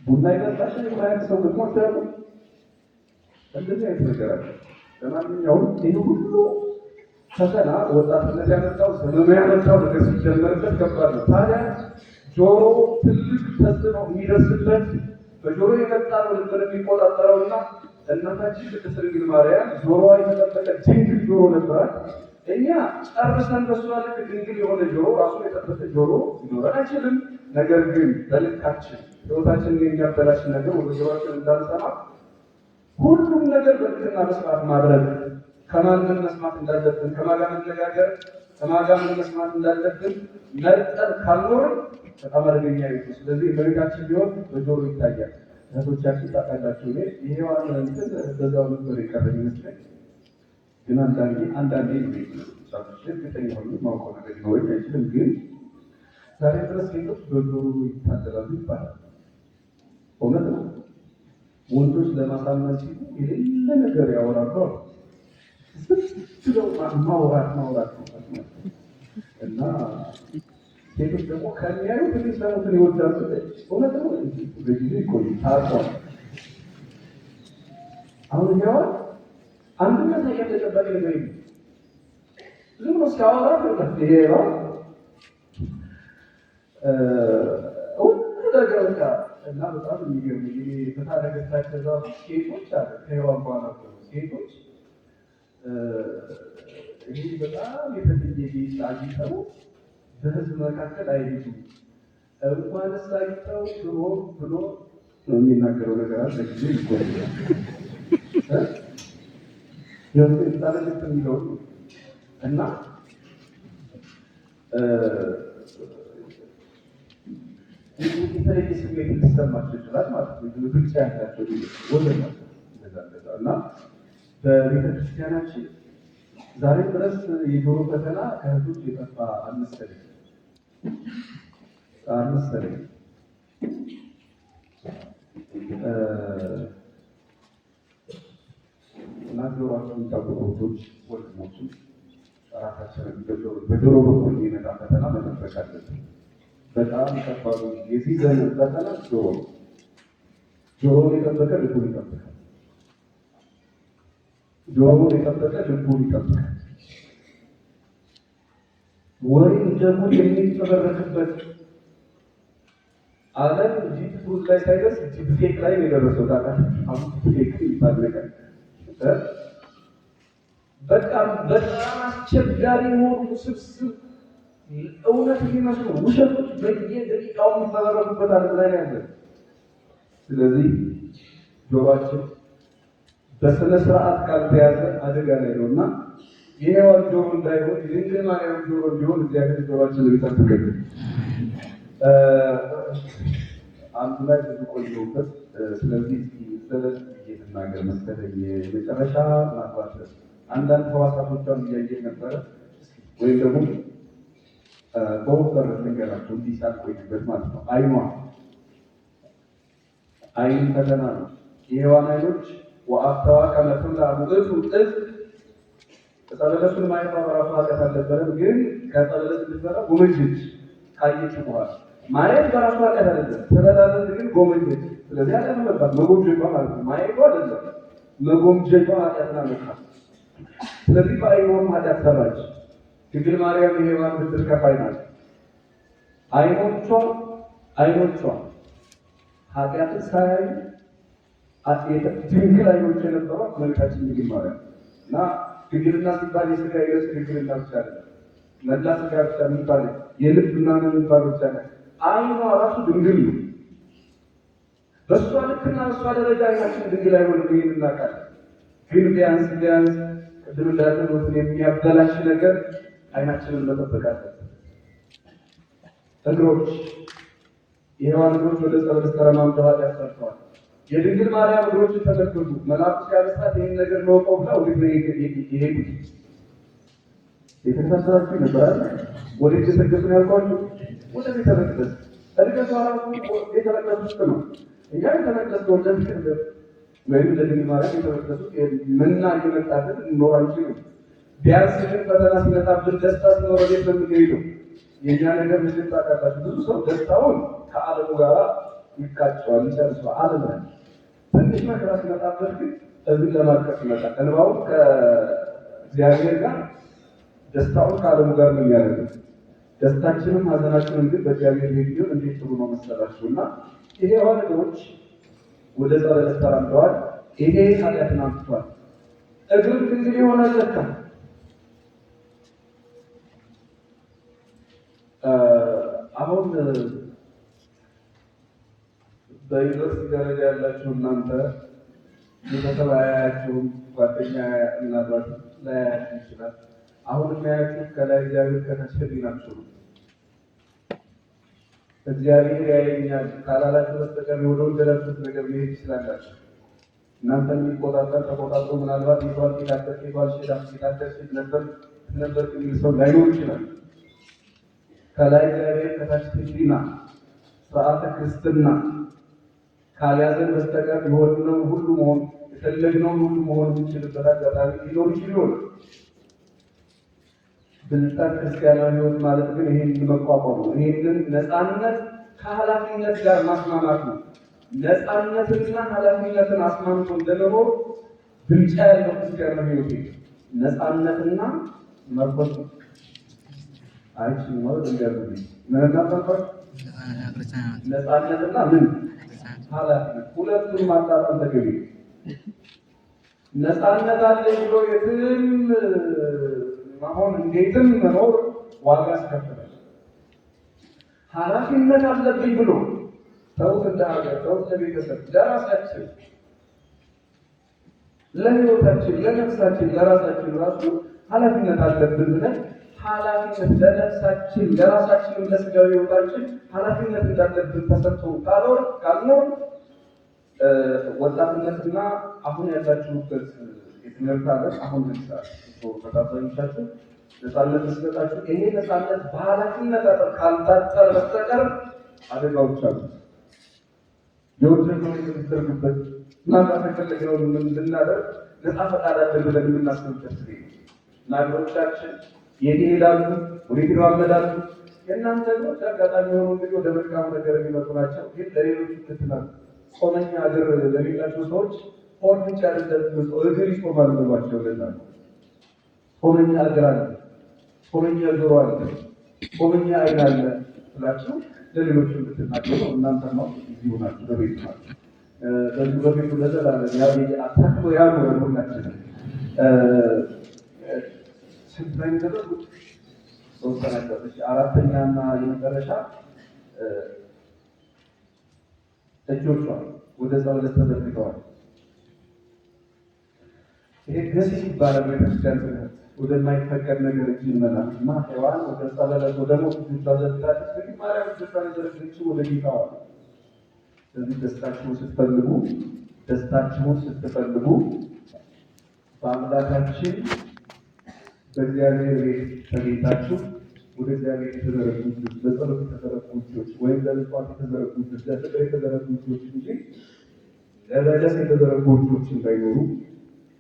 ቡና ይጠጣል የማያውቅ ሰው ደግሞ አታውቁም። እንደዚህ አይነት ነገር አለ። ለማንኛውም ይህ ሁሉ ፈተና ወጣትነት ያመጣው ዘመኑ ያመጣው ነገር ሲጀመርበት ከባድ ነው። ታዲያ ጆሮ ትልቅ ተጽዕኖ የሚደርስበት በጆሮ የመጣ ነው ልብን የሚቆጣጠረውና እናታችን ቅድስት ድንግል ማርያም ጆሮዋ የተጠበቀ ድንግል ጆሮ ነበራት። እኛ ጨርሰን በሷ ልክ ድንግል የሆነ ጆሮ ራሱን የጠበቀ ጆሮ ሊኖረን አይችልም። ነገር ግን በልካችን ሕይወታችንን የሚያበላሽ ነገር ወደ ጆሮአችን እንዳንሰማ ሁሉም ነገር በልክና በስርዓት ማድረግ፣ ከማን ምን መስማት እንዳለብን፣ ከማን ጋር መነጋገር፣ ከማን ጋር ምን መስማት እንዳለብን መርጠን ካልኖርን በጣም አደገኛ ሕይወት ነው። ስለዚህ እመቤታችን ቢሆን በጆሮ ይታያል። እህቶቻችን ታውቃላችሁ፣ እኔ የሔዋን እንትን በዛው ነበር የቀረኝ ይመስለኝ። ግን አንዳንዴ አንዳንዴ እርግጠኛ ሆኜ የማውቀው ነገር ሊኖረኝ አይችልም። ግን ዛሬ ድረስ ሴቶች በጆሮ ይታደላሉ ይባላል። እውነት ነው። ወንዶች ለማሳመን ሲሉ የሌለ ነገር ያወራሉ አሉ። ዝም ብለው ማውራት ማውራት ማውራት እና ሴቶች ደግሞ ከሚያዩት የሚሰሙትን ይወዳሉ። እውነት ነው። በጊዜ ይቆዩ ታውቋል። አሁን ሔዋን አንድ ማሳያ ተጨባጭ ነገር የለም። ዝም ብሎ ሲያወራ ይሄ ሔዋን ሁሉ ነገር በቃ እና በጣም የሚገርም ይሄ ፍትሐ ነገሥት ከዛ ሴቶች አለ ከሔዋን በኋላ እኮ ነው ሴቶች ይሄ በጣም የተለየ ጌጥ አጊጠው በሕዝብ መካከል አይሄዱም። እንኳንስ አጊጠው ድሮ ብሎ ነው የሚናገረው ነገር አለ ጊዜ ይጎዳል። የሚለው እና የተለየ ስሜት ሊሰማቸው ይችላል ማለት ነው። ብልጫ ያላቸው ወዘተ እንደዛ እንደዛ እና በቤተክርስቲያናችን ዛሬ ድረስ የጆሮ ፈተና ከእህቶች የጠፋ አልመሰለኝም አልመሰለኝም። እና ጆሮአችሁን ጠብቁ እህቶች፣ ወንድሞችም ራሳችንን በጆሮ በኩል የሚመጣ ፈተና መጠበቅ አለብን። በጣም ከባዱ የዚህ ዘመን ፈተና ጆሮ ነው። ጆሮውን የጠበቀ ልቡን ይጠብቃል። ጆሮውን የጠበቀ ልቡን ይጠብቃል። ወሬ እንደ ጉድ የሚፈበረክበት ዓለም deep truth ላይ ሳይደርስ deep fake ላይ ነው የደረሰው። ታውቃለህ? አሁን deep fake የሚባል ነገር በጣም በጣም አስቸጋሪ የሆኑ ስብስብ እውነት የሚመስሉ ውሸቶች በየደቂቃው የሚፈበረኩበት ዓለም ላይ ነው ያለው። ስለዚህ ጆሮአችን በስነ ስርዓት ካልተያዘ አደጋ ላይ ነው እና የሔዋን ጆሮ እንዳይሆን የድንግል ማርያም ጆሮ እንዲሆን እግዚአብሔር ጆሮአችንን ይጠብቅልን። አንዱ ላይ ብዙ ቆየሁበት። ስለዚህ ዘለል ብዬ ልናገር መሰለኝ። የመጨረሻ ምናልባት አንዳንድ ህዋሳቶቿን እያየን ነበረ፣ ወይም ደግሞ በወፈር ልንገራቸው እንዲህ ሳልቆይበት ማለት ነው። አይኗ አይን ፈተና ነው። የሔዋን አይኖች ወአፍተዋ ከመ ትብላዕ ውእቱ ዕፅ፣ ዕፀ በለሱን ማየቷ በራሱ ኃጢአት አልነበረም፣ ግን ከዕፀ በለስ እንድትበላ ጎመጀች። ካየች በኋላ ማየት በራሱ ኃጢአት አይደለም፣ ትበላ ዘንድ ግን ጎመጀች። ስለዚህ ኃጢአት ሆነባት፣ መጎምጀቷ ማለት ነው። ማየቷ አይደለም፣ መጎምጀቷ ኃጢአትን አመጣ። ስለዚህ በአይኗም ኃጢአት ሰራች። ድንግል ማርያም የሔዋን ብድር ከፋይ ናት። አይኖቿ ኃጢአትን ሳያዩ ድንግል አይኖች የነበሯት እመቤታችን ድንግል ማርያም እና ድንግልና ሲባል የስጋ የነፍስ ድንግልና ብቻ አይደለም፣ መላ ስጋ ብቻ የሚባል የልብ ምናምን የሚባል ብቻ አይደለም። አይኗ ራሱ ድንግል ነው። በእሷ ልክና በእሷ ደረጃ አይናችን ድንግል አይሆንም። ይሄን እናውቃለን። ግን ቢያንስ ቢያንስ ቅድም እንዳልኩት የሚያበላሽ ነገር አይናችንን መጠበቅ አለብን። እግሮች፣ የሔዋን እግሮች ወደ ዕፀ በለስ ተረማምደው ኃጢአት ሰርተዋል። የድንግል ማርያም እግሮችን ተመልከቱ። መልአኩ ሲያበስራት ይህን ነገር ለወቀው ብላ ወዴት ነው የሄዱት? የተከታተላችሁ ይነበራል። ወዴት ገሰገሱ ነው ያልኳችሁ? ወደ ቤተ መቅደስ። እድገቷ ራሱ ቤተ መቅደስ ውስጥ ነው። እኛ ቤተ መቅደስ ተወልደን ወይም ለድንግል ማርያም ቤተ መቅደስ ውስጥ መና እየመጣልን እንኖር አንችልም። ቢያንስ ግን ፈተና ሲመጣብን ደስታ ሲኖር ወዴት ነው የምንሄደው? የእኛ ነገር ምንድን ታውቃላችሁ? ብዙ ሰው ደስታውን ከዓለሙ ጋር ይቃጨዋል፣ ይጨርሰዋል። ዓለም ላይ ትንሽ መከራ ሲመጣበት ግን እዚህ ለማልቀስ ይመጣል። እንባውን ከእግዚአብሔር ጋር ደስታውን ከዓለሙ ጋር ነው የሚያደርገው። ደስታችንም ሀዘናችንም ግን በእግዚአብሔር ቤት ቢሆን እንዴት ጥሩ ነው መሰላችሁ። እና የሔዋን እግሮች ወደ ዕፀ በለስ ተራምደዋል። ይሄ ኃጢአትን አምጥቷል። እግርም ድንግል ይሆናል ለካ። አሁን በዩኒቨርሲቲ ደረጃ ያላችሁ እናንተ ቤተሰብ አያያችሁም፣ ጓደኛ ምናልባት ላያያችሁ ይችላል። አሁን የሚያያችሁ ከላይ እግዚአብሔር ከታች ሕሊናችሁ ነው። እግዚአብሔር ያየኛል ካላላችሁ በስተቀር ወደ ወደዳችሁት ነገር መሄድ ይችላላችሁ። እናንተን የሚቆጣጠር ተቆጣጥሮ ምናልባት የቷል ጌታደር የቷል ጌታደር ሴት ነበር ነበር የሚል ሰው ላይኖር ይችላል። ከላይ እግዚአብሔር ከታች ሕሊና ስርዓተ ክርስትና ካልያዘን በስተቀር የሆነውን ሁሉ መሆን የፈለግነውን ሁሉ መሆን የምንችልበት አጋጣሚ ሊኖር ይችል ይሆናል። ብልጠት ክርስቲያናዊ ሕይወት ማለት ግን ይህንን መቋቋም ነው። ይህንን ነፃነት ከኃላፊነት ጋር ማስማማት ነው። ነፃነትንና ኃላፊነትን አስማምቶ እንደመኖር ብልጫ ያለው ክርስቲያናዊ ሕይወት ነፃነትና መርኮስ አይችልም ማለት እንዲያሉ ምንና መርኮስ ነፃነትና ምን ኃላፊነት ሁለቱን ማጣጣም ተገቢ ነው። ነፃነት አለኝ ብሎ የትም መሆን እንዴትም መኖር ዋጋ ያስከፍላል። ኃላፊነት አለብኝ ብሎ ተውት፣ እንደ ሀገር ተውት፣ ለቤተሰብ፣ ለራሳችን፣ ለህይወታችን፣ ለነፍሳችን፣ ለራሳችን ራሱ ኃላፊነት አለብን ብለን ኃላፊነት ለነፍሳችን ለራሳችንም ለስጋዊ ህይወታችን ኃላፊነት እንዳለብን ተሰጥቶ ካልኖር ወጣትነትና አሁን ያላችሁበት የትምህርት ዓለም አሁን ለምሳሌ በአብዛኞቻችሁ ነፃነት ሲሰጣችሁ ይሄ ነፃነት በኃላፊነት አጥር ካልታጠረ በስተቀር አደጋዎች አሉት። የወደድነውን የምንደርግበት ምናልባት የፈለግነውን እንድናደርግ ነፃ ፈቃድ አለን ብለን የምናስብበት ጊዜ ነው እና እግሮቻችን የት ይሄዳሉ? ወዴት ይራመዳሉ? የእናንተ እግሮች አጋጣሚ የሆኑ እንግዲህ ወደ መልካም ነገር የሚመጡ ናቸው። ግን ለሌሎቹ ትትናል ጾመኛ እግር ለሌላቸው ሰዎች ሆድ ብቻ አይደለም እግር ይጾማል ብሏቸው ለዛ ነው። ጾመኛ እግር አለ፣ ጾመኛ ጆሮ አለ፣ ጾመኛ ዓይን አለ ብላችሁ ለሌሎቹ እንድትናገሩ እናንተማ እዚሁ ናችሁ፣ በቤቱ ናችሁ። በዚሁ በቤቱ ለዘላለም አታክሎ ያኖረን ሁላችንም። ስንት ላይ እንደደረስኩት? ሶስት ነገር። አራተኛና የመጨረሻ እጆቿ ወደ ዕፀ በለስ ተዘርግተዋል። ይሄ ገሲስ ይባላል ቤተክርስቲያን ትምህርት። ወደማይፈቀድ ነገር እጅ መላክ እና ሔዋን ወደ ዕፀ በለስ ወደ ሞት እጆቿ ዘርግታለች። ድንግል ማርያም እጆቿን የዘረጋችው ወደ ጌታዋ። ስለዚህ ደስታችሁን ስትፈልጉ በአምላካችን በእግዚአብሔር ቤት ተገኝታችሁ ወደ እግዚአብሔር የተዘረጉ እጆች፣ ለጸሎት የተዘረጉ እጆች ወይም ለምጽዋት የተዘረጉ እጆች፣ ለፍቅር የተዘረጉ እጆች እንጂ ለበለስ የተዘረጉ እጆች እንዳይኖሩ፣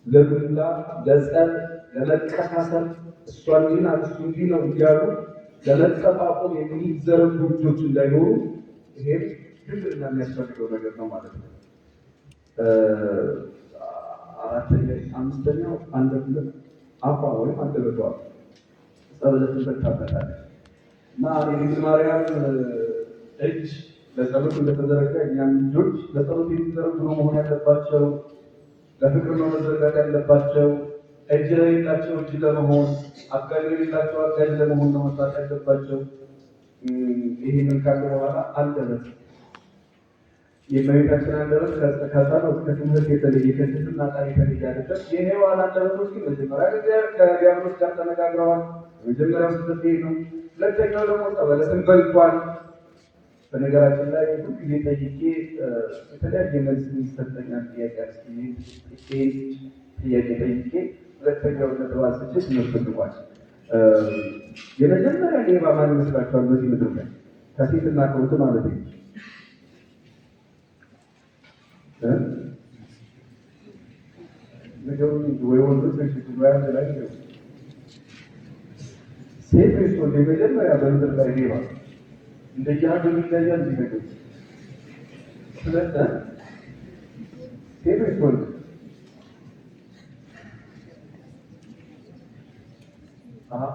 ለዱላ፣ ለጸብ፣ ለመቀሳሰር፣ እሷ እንዲህ ናት እሱ እንዲህ ነው እያሉ ለመጠፋቆም የሚዘረጉ እጆች እንዳይኖሩ ይሄም ድንግልና የሚያስፈልገው ነገር ነው ማለት ነው። አራተኛ፣ አምስተኛው አንደበት፣ አፏ ወይም አንደበቷ ዕፀ በለስን በልታበታለች። እና የድንግል ማርያም እጅ ለጸሎት እንደተዘረጋ እኛም እጆች ለጸሎት የተዘረጉ ነው መሆን ያለባቸው። ለፍቅር ነው መዘርጋት ያለባቸው። እጅ ለሌላቸው እጅ ለመሆን፣ አጋዥ ለሌላቸው አጋዥ ለመሆን ነው መስራት ያለባቸው። ይህንን ካለ በኋላ አንደበት፣ የእመቤታችን አንደበት ከጸሎት ከትምህርት የተለየ፣ ከትህትና ቃል የተለየ አይደለም። የሔዋን አንደበቶች ግን መጀመሪያ ከዲያብሎስ ጋር ተነጋግረዋል። የመጀመሪያው ስህተት ይሄ ነው። ሁለተኛው ደግሞ ዕፀ በለስን በልቷል። በነገራችን ላይ ሁልጊዜ ጠይቄ የተለያየ መልስ የሚሰጠኛል ጥያቄ፣ ጥያቄ ጠይቄ ሁለተኛው ነጥብ አንስቼ ትምህርት ልቋል። የመጀመሪያ ሌባ ማን ይመስላችኋል? በዚህ ምድር ላይ ከሴትና ከወንድ ማለት ነው። ንገሩኝ እንጂ ወይ ወንዶች ወይ ሴቶች ወይ አንድ ላይ ንገሩ። ሴት ወይስ ወንድ የመጀመሪያ በምድር ላይ ሌባ? እንደየሀገሩ ይለያል። እንዲህ ነገር ስለ ሴት ወይስ ወንድ?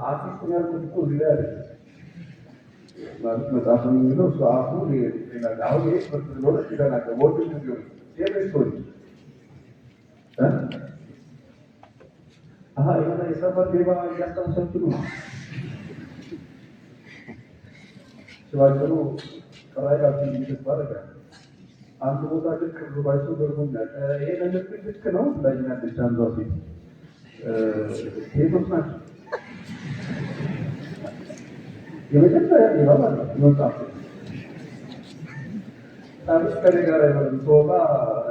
አርቲስት ያልኩት እኮ እዚህ ላይ አይደለም። ማለት መጽሐፍ የሚለው እሱ አፉ ሌላ። አሁን ይሄ ትምህርት ስለሆነ ሲተናገር ወንዶች ቢሆኑ ሴት ወይስ ወንድ? አሀ፣ የሆነ የሰፈር ሌባ እያስታወሳችሁ ነው። ባጭሩ ቅራይላችሁ ተስፋ አደርጋለሁ። አንድ ቦታ ልክ ብሏቸው ገርሞኛል። ይሄ ነገር ግን ልክ ነው ብላኛለች አንዷ ሴት። ሴቶች ናቸው የመጀመሪያ ሌባ ማለት ነው። መጽሐፍ ታሪክ ከኔ ጋር አይሆንም። ስወጣ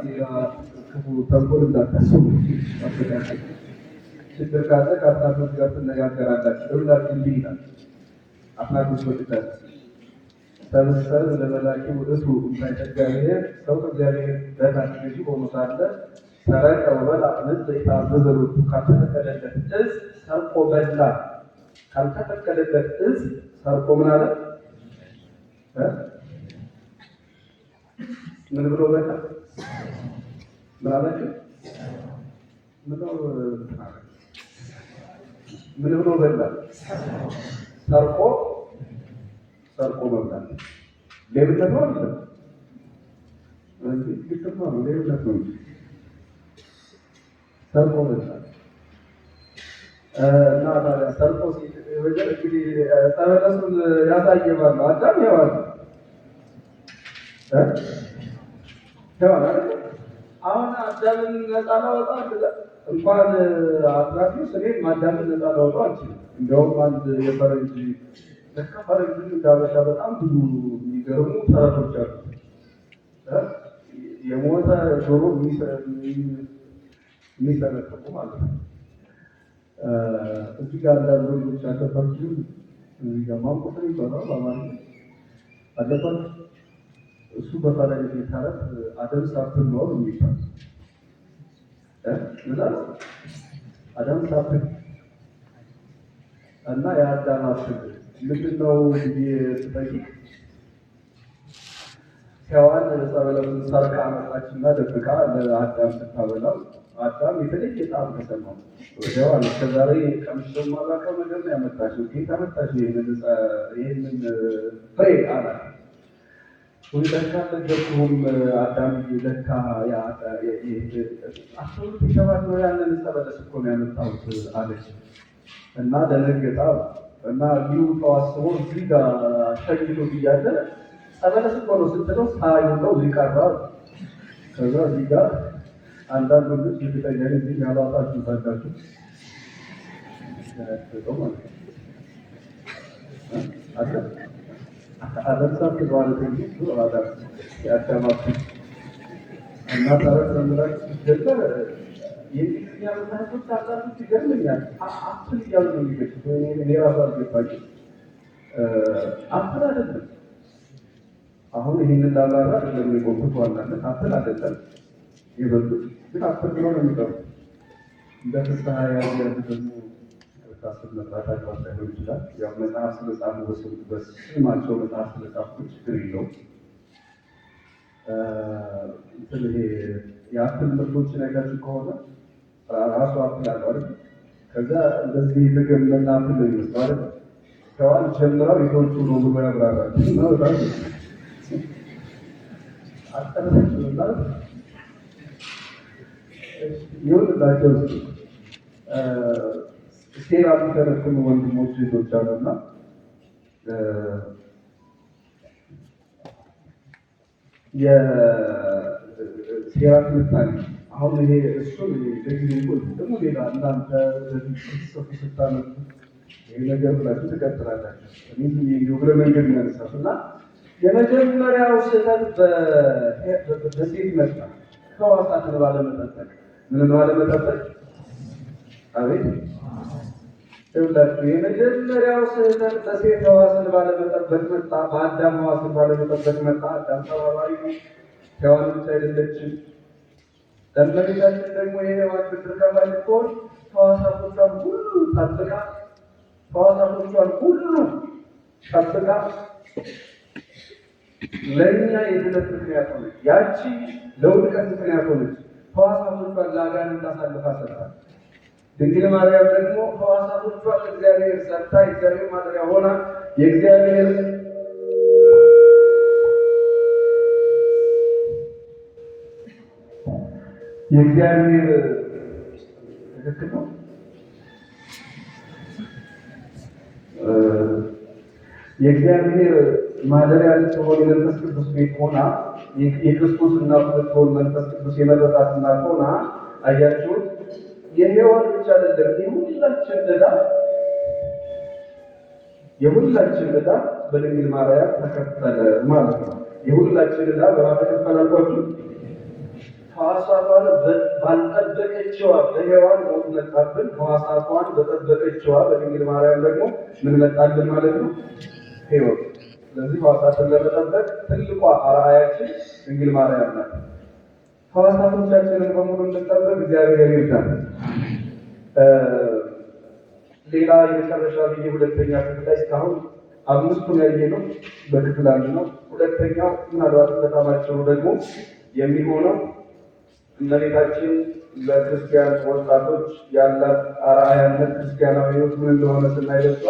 ሌላ ክፉ ተንኮል እንዳታስቡ። ችግር ካለ ከአትናቴዎስ ጋር ትነጋገራላችሁ። እብላችሁ እንዲህ ይላል አትናቴዎስ በቅዳሴ፦ ሰብእ ለመላኪ ውእቱ እምታሕተ እግዚአብሔር፣ ሰው ከእግዚአብሔር በታች ገዢ ሆኖ ሳለ፣ ሰረቀ ወበልዐ ዕፅ ዘኢተአዘዘ ሎቱ፣ ካልተፈቀደለት ዕፅ ሰርቆ በላ። ካልተፈቀደለት ዕፅ ሰርቆ ምን አለ? ምን ብሎ በላ? ምን አላችሁ? ምነው ምን ብሎ በላ? ሰርቆ። ሰርቆ መብላት ሌብነት ነው አይደለም? ስለዚህ ግጥም ነው፣ ሌብነት ነው እንጂ ሰርቆ መብላት። እና ታዲያ ሰርቆ እንግዲህ ዕፀ በለሱን ያሳየ ማን ነው? አዳም፣ ሔዋን? ሔዋን አይደል? አሁን አዳምን ነፃ ላወጣ እንኳን አትናቴዎስ እኔም አዳምን ነፃ ላወጣው አልችልም። እንደውም አንድ የፈረንጅ፣ ለካ ፈረንጅ እንደ ሀበሻ በጣም ብዙ የሚገርሙ ተረቶች አሉ። የሞተ ዶሮ የሚሰነጥቁ ማለት ነው። እዚህ ጋር አንዳንድ ወንዶች አለባችሁ፣ እዚህ ጋር ማንቁስ ይባላል በአማርኛ፣ አለባችሁ። እሱ በፈረንጅ ተረት Adam's apple ነው የሚባል። ምን Adam's apple? እና የአዳም apple ምንድን ነው ብዬ ስጠይቅ ሔዋን ዕፀ በለሱን ሰርቃ አመጣችና ደብቃ ለአዳም ስታበላው አዳም የተለየ ጣዕም ተሰማው። ሔዋን እስከዛሬ ቀምሼው የማላውቀው ነገር ነው ያመጣችው፣ ከየት አመጣችው ይሄንን ፍሬ አላት። ወይ ለካ አልነገርኩህም አዳምዬ፣ ለካ 12 የተባልነው ያንን ዕፀ በለስ እኮ ነው ያመጣሁት አለች። እና ደነገጠ እና ሊውጠው አስቦ እዚህ ጋር ሸኝቶት እያለ ዕፀ በለስ እኮ ነው ስትለው ሳይውጠው እዚህ ቀረ። ከዛ እዚህ ጋር አንዳንድ ወንዶች እርግጠኛ ነኝ እዚህ ያላጣችሁ ታላችሁ ማለት ነው። አለ Adam's apple ማለት እንጂ አዳም የአዳም apple እና ተረት ነው የምላችሁ። ሲጀመር የእንግሊዝኛ መጽሐፎች አንዳንዶች ይገርመኛል። Apple እያሉ ነው የሚገልጹት። እኔ ራሱ አልገባኝም። Apple አይደለም። አሁን ይህንን ላብራራ አይደለም የቆምኩት። ዋናነት apple አይደለም የበሉት፣ ግን apple ብለው ነው የሚጠሩት። እንደ ፍስሐ ያሉ ደግሞ ይቅርታ፣ ስም መጥራት አግባብ ላይሆን ይችላል። ያው መጽሐፍ ስለጻፉ በስማቸው መጽሐፍ ስለጻፉ ችግር የለውም። እንትን ይሄ የ apple ምርቶችን አይታችሁ ከሆነ ራሱ apple አለው አይደል? ከዛ እንደዚህ የተገመጠ apple ነው የሚመስለው አይደል? ሔዋን ጀምራው የተወቹ ነው ብሎ ያብራራል። እና በጣም አጠረችና ይሁንላቸው። እስኪ ሴራ የሚተነትኑ ወንድሞች እህቶች አሉና የሴራ ትንታኔ አሁን ይሄ እሱን ለጊዜ ደግሞ ሌላ እናንተ ስትጽፉ ስታነቡ ይሄ ነገር ብላችሁ ትቀጥላላችሁ። እኔ እንዲሁ እግረ መንገድ ነው ያነሳሁት እና የመጀመሪያው ስህተት በሴት መጣ። ሕዋሳትን ባለመጠበቅ። ምንን ባለመጠበቅ? አቤት ይኸውላችሁ፣ የመጀመሪያው ስህተት በሴት ሕዋስን ባለመጠበቅ መጣ። በአዳም ሕዋስን ባለመጠበቅ መጣ። አዳም ተባባሪ ነው፣ ሔዋን ብቻ አይደለችም። እመቤታችን ደግሞ የሔዋን ብድር ከፋይ ልትሆን ሕዋሳቶቿን ሁሉ ጠብቃ፣ ሕዋሳቶቿን ሁሉ ጠብቃ ለእኛ የድነት ምክንያት ሆነች። ያቺ ለውድቀት ምክንያት ሆነች። ሕዋሳቶቿን ለአጋንንት አሳልፋ ሰጥታለች። ድንግል ማርያም ደግሞ ሕዋሳቶቿን ለእግዚአብሔር ሰጥታ የእግዚአብሔር ማደሪያ ሆና የእግዚአብሔር ትክክል ነው። የእግዚአብሔር ማደሪያ ልትሆን የመንፈስ ቅዱስ ቤት ሆና የክርስቶስ እናቱ ልትሆን መንፈስ ቅዱስ የመረጣት እናት ሆና አያችሁት። የሔዋን ብቻ አይደለም፣ የሁላችን ዕዳ በድንግል ማርያም ተከፈለ ማለት ነው። የሁላችን ዕዳ በማን ተከፈለ አልኳችሁ? ሕዋሳቷን ባልጠበቀችዋ በሔዋን ሞት መጣብን። ሕዋሳቷን በጠበቀችዋ በድንግል ማርያም ደግሞ ምን መጣልን ማለት ነው? ሕይወት። ስለዚህ ሕዋሳትን ለመጠበቅ ትልቋ አርአያችን ድንግል ማርያም ናት። ሕዋሳቶቻችንን በሙሉ እንድንጠብቅ እግዚአብሔር ይርዳን። ሌላ የመጨረሻ ብዬ ሁለተኛ ክፍል ላይ እስካሁን አምስቱን ያየነው በክፍል አንድ ነው። ሁለተኛው ምናልባት በጣም አጭሩ ደግሞ የሚሆነው እመቤታችን ለክርስቲያን ወጣቶች ያላት አርአያነት ክርስቲያናዊ ሕይወት ምን እንደሆነ ስናይ በሷ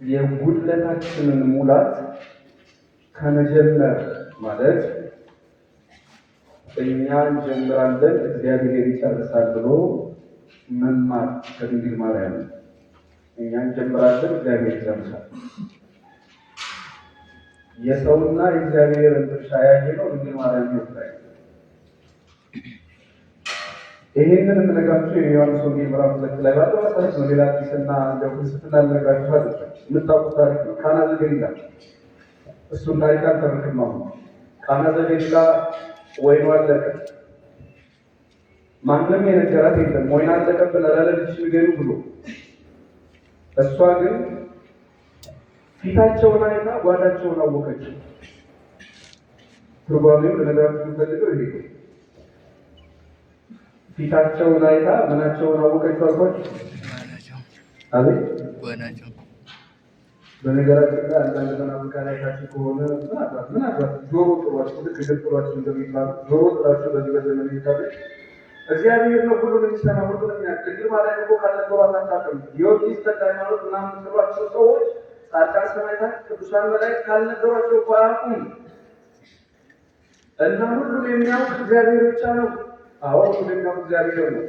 የጉድለታችንን ሙላት ከመጀመር ማለት እኛ እንጀምራለን እግዚአብሔር ይጨርሳል ብሎ መማር ከድንግል ማርያም ነው። እኛ እንጀምራለን እግዚአብሔር ይጨርሳል። የሰውና የእግዚአብሔርን ድርሻ ያየነው ድንግል ማርያም ሕይወት ላይ ነው። ይሄንን የምነግራችሁ የዮሐንስ ወንጌል ምዕራፍ 2 ላይ ባለው መሰረት ነው። ሌላ አዲስና እንደው ፍልስፍና ልነግራችሁ አይደለም። የምታውቁት ታሪክ ነው። ቃና ዘገሊላ፣ እሱን ታሪክ አልተርክም አሁን። ቃና ዘገሊላ ወይኑ አለቀ። ማንም የነገራት የለም። ወይን አለቀብን ለልጅሽ ንገሪው ብሎ፣ እሷ ግን ፊታቸውን አይታ ጓዳቸውን አወቀችው። ትርጓሜው ልነግራችሁ የምፈልገው ይሄ ነው። ፊታቸውን አይታ ምናቸውን አወቀችው አልኳችሁ? ጓዳቸው። አቤት። ጓዳቸው። በነገራችን ላይ አንዳንድ መናፍቃን አይታችሁ ከሆነ ምናልባት ጆሮ ጥሏችሁ፣ ልክ እግር ጥሏችሁ እንደሚባለው ጆሮ ጥሏችሁ በዚህ በዘመን ኢንተርኔት እግዚአብሔር ነው ሁሉን የሚሰማ ሁሉን የሚያውቅ፣ ድንግል ማርያም እኮ ካልነገሯት አታውቅም፣ ጊዮርጊስ ተክለ ሃይማኖት ምናምን የምትሏቸው ሰዎች፣ ጻድቃን ሰማዕታት ቅዱሳን መላእክት ካልነገሯቸው እኮ አያውቁም። እና ሁሉን የሚያውቅ እግዚአብሔር ብቻ ነው። አዎ ሁሉን የሚያውቅ እግዚአብሔር ነው።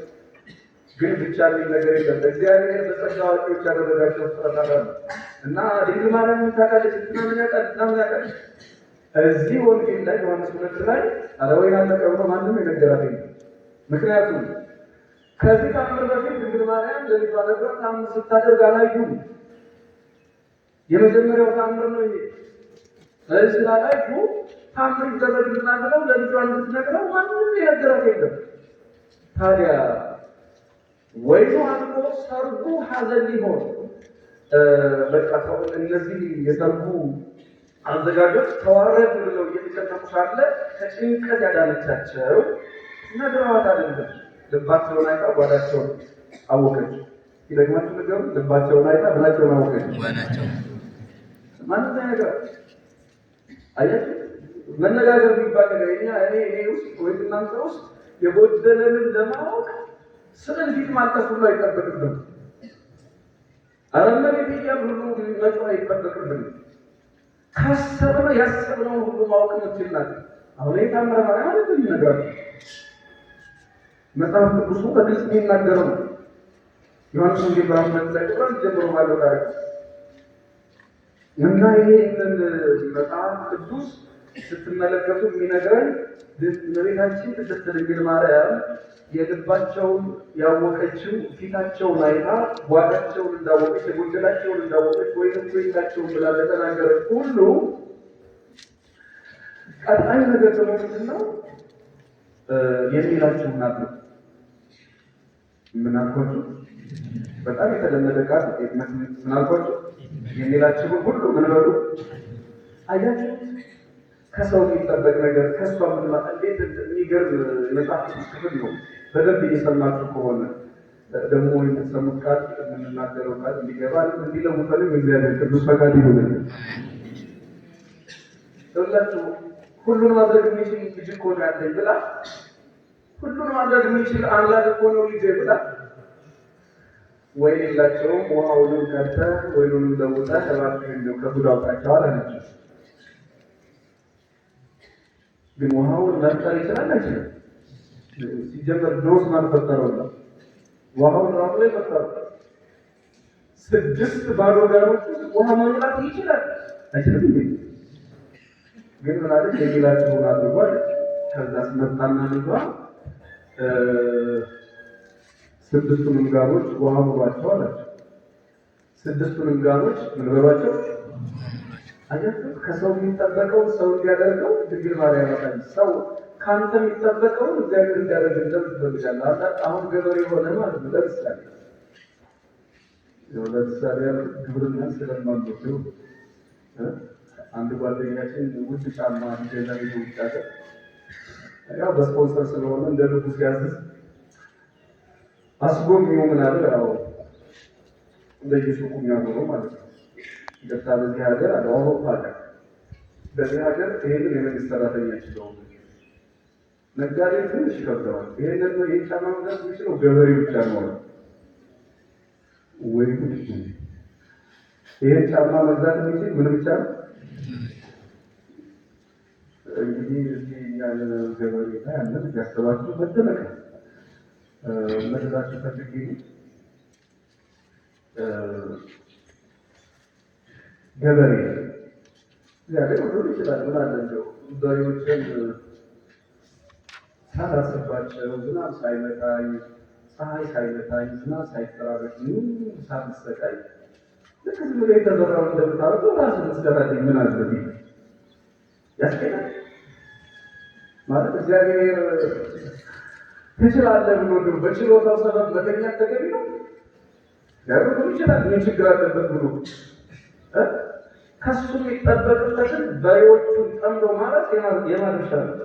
ግን ብቻ የሚል ነገር የለም። እግዚአብሔር በጸጋ አዋቂዎች ያደረጋቸው ፍጥረታት አሉ። እና ድንግል ማርያም ታውቃለች፣ እንትና ምን ያውቃል፣ እንትና ምን ያውቃል። እዚህ ወንጌል ላይ ዮሐንስ 2 ላይ ኧረ ወይን አለቀ ብሎ ማንም የነገራት የለም። ምክንያቱም ከዚህ ታምር በፊት ድንግል ማርያም ለልጇ ነግራ ታምር ስታደርግ አላዩም። የመጀመሪያው ታምር ነው ይሄ። ስለዚህ ስላላዩ ታምር ይደረግልናል ብለው ለልጇ እንድትነግረው ማንም የነገራት የለም። ታዲያ ወይኑ አልቆ ሰርጉ ሐዘን ሊሆን በቃ እነዚህ የሰርጉ አዘጋጆች ተዋረዱ ብለው እየተጨነቁ ሳለ ከጭንቀት ያዳነቻቸው ነግረዋት አይደለም። ልባቸውን አይታ ጓዳቸውን አወቀች። ይደግማችሁ ነገሩ። ልባቸውን አይታ ምናቸውን አወቀች? ጓዳቸው። ማንም ነገር አያችሁ፣ መነጋገር የሚባል ነገር እኛ እኔ ውስጥ ወይም እናንተ ውስጥ የጎደለንን ለማወቅ ስዕል ፊት ማልቀስ ሁሉ አይጠበቅብንም። ኧረ እመቤቴ እያልን ሁሉ መጮህ አይጠበቅብንም። ካሰብነው ያሰብነውን ሁሉ ማወቅ የምትችል ናት። አሁን ይህ ታምረ ማርያም አይደለም የሚነግራችሁ፣ መጽሐፍ ቅዱሱ በግልጽ የሚናገረው ነው። ዮሐንስ ወንጌል ምዕራፍ 2 ላይ ቁጥር 1 ጀምሮ ባለው ታሪክ እና ይሄንን መጽሐፍ ቅዱስ ስትመለከቱ የሚነግረን እመቤታችን ቅድስት ድንግል ማርያም የልባቸውን ያወቀችው ፊታቸውን አይታ ጓዳቸውን እንዳወቀች የጎደላቸውን እንዳወቀች ወይንም የላቸውን ብላ ለተናገረች ሁሉ ቀጣዩ ነገር ደግሞ ምንድን ነው የሚላችሁን አድርጉ። ምን አልኳችሁ? በጣም የተለመደ ቃል ምን አልኳችሁ? የሚላችሁን ሁሉ ምን በሉ። አያችሁ፣ ከሰው የሚጠበቅ ነገር ከእሷ ምን እንዴት የሚገርም የመጽሐፍ ቅዱስ ክፍል ነው። በደንብ እየሰማችሁ ከሆነ ደግሞ የምትሰሙት ቃል የምንናገረው ቃል እንዲገባ እንዲለውጠንም እግዚአብሔር ቅዱስ ፈቃድ ይሁንልን። ሁላችሁ ሁሉን ማድረግ የሚችል ልጅ እኮ ነው ያለኝ ብላ፣ ሁሉን ማድረግ የሚችል አምላክ እኮ ነው ልጄ ብላ፣ ወይን የላቸውም፣ ውሃውንም ቀድተህ ወይኑንም ለውጠህ እባክህ እንደው ከጉድ አውጣቸው አላለችም። ግን ውሃውን መፍጠር ይችላል አይችልም? ሲጀመር ድሮስ ማን ፈጠረው? ውሃውን ራሱ ላይ ፈጠረው። 6 ባዶ ጋኖች ውስጥ ውሃ መሙላት ይችላል አይችልም እንዴ? ግን ምን አለች? የሚላቸውን አድርጎ አለች። ከዛ ስመጣና ልጇ 6ቱንም ጋኖች ውሃ ሙሏቸው አላቸው። 6ቱንም ጋኖች ምን በሏቸው? አያችሁ፣ ከሰው የሚጠበቀው ሰው እንዲያደርገው ድንግል ማርያም አሳየች። ሰው ካንተ የሚጠበቀውን እግዚአብሔር እንዲያደርግልህ ትፈልጋለህ። አሁን ገበሬ ሆነ ማለት ነው። ለምሳሌ ግብርና ስለማንወደው አንድ ጓደኛችን ውድ ጫማ ሊገዛ ሄዶ ውጭ ሀገር ያው በስፖንሰር ስለሆነ እንደ ልቡ ሲያዝዝ አስጎብኚው ምን አለ፣ ያው እንደየሱቁ የሚያዞረው ማለት ነው። ይቅርታ በዚህ ሀገር አለ አውሮፓ ሀገር በዚህ ሀገር ይሄንን የመንግስት ሰራተኛ ይችላል፣ ነጋዴ ትንሽ ይከብደዋል። ይሄንን ይሄን ጫማ መግዛት የሚችለው ገበሬ ብቻ ነው። ወይ ጉድ! ይሄን ጫማ መግዛት የሚችል ምን ብቻ ነው? እንግዲህ እዚህ ያለ ገበሬ ላይ ያለን እያሰባችሁ መደነቅ ነው። መድላችሁ ፈልጌ ገበሬ እግዚአብሔር ሁሉን ይችላል። ምን አለ እንደው በሬዎችን ሳላስባቸው ዝናብ ሳይመታኝ ፀሐይ ሳይመታኝ ዝናብ ሳይፈራረቅ ምንም ሳልሰቃይ ልክ ዝም ብለህ የተዘራውን እንደምታደርገው ራስህ ብትሰራልኝ ምን አለ ቢል ያስኬዳል? ማለት እግዚአብሔር ትችላለህ ብሎ እንደው በችሎታው ሰበብ መተኛት ተገቢ ነው? እግዚአብሔር ሁሉ ይችላል፣ ምን ችግር አለበት ብሎ ከሱ የሚጠበቅበትን በሬዎቹን ጠምዶ ማለት የማን ድርሻ ነው?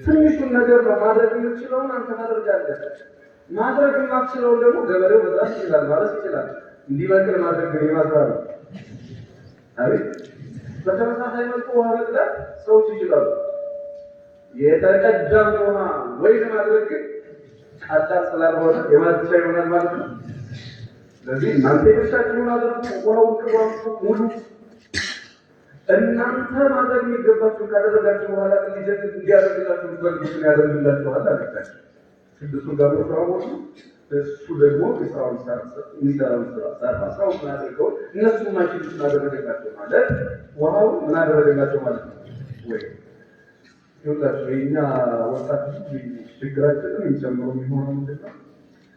ትንሹን ነገር ነው ማድረግ የምትችለውን አንተ ታደርጋለህ። ማድረግ የማትችለውን ደግሞ ገበሬው መዝራት ይችላል፣ ማረስ ይችላል። እንዲበቅል ማድረግ ግን የማን ስራ ነው? አቤት። በተመሳሳይ መልኩ ውሃ መቅዳት ሰዎች ይችላሉ። የተቀዳውን ውሃ ወይን ማድረግ ግን ቀላል ስላልሆነ የማን ድርሻ ይሆናል ማለት ነው። ስለዚህ እናንተ የድርሻችሁን አድርጉ፣ ውሃውን ቅዱ፣ ሙሉ። እናንተ ማድረግ የሚገባችሁ ካደረጋችሁ በኋላ እንዲያደርግላችሁ የምትፈልጉትን ያደርግላችኋል አለቻቸው። 6ቱን ጋኖች ውሃ ሞሉ። እሱ ደግሞ የስራውን የሚሰራውን ስራ ሰራ። ሰው ምን አድርገው እነሱ የማይችሉትን አደረገላቸው ማለት ውሃው ምን አደረገላቸው ማለት ነው ወይ? ይኸውላችሁ የእኛ ወጣት ችግራችንን የሚጨምረው የሚሆነው ምንድን ነው?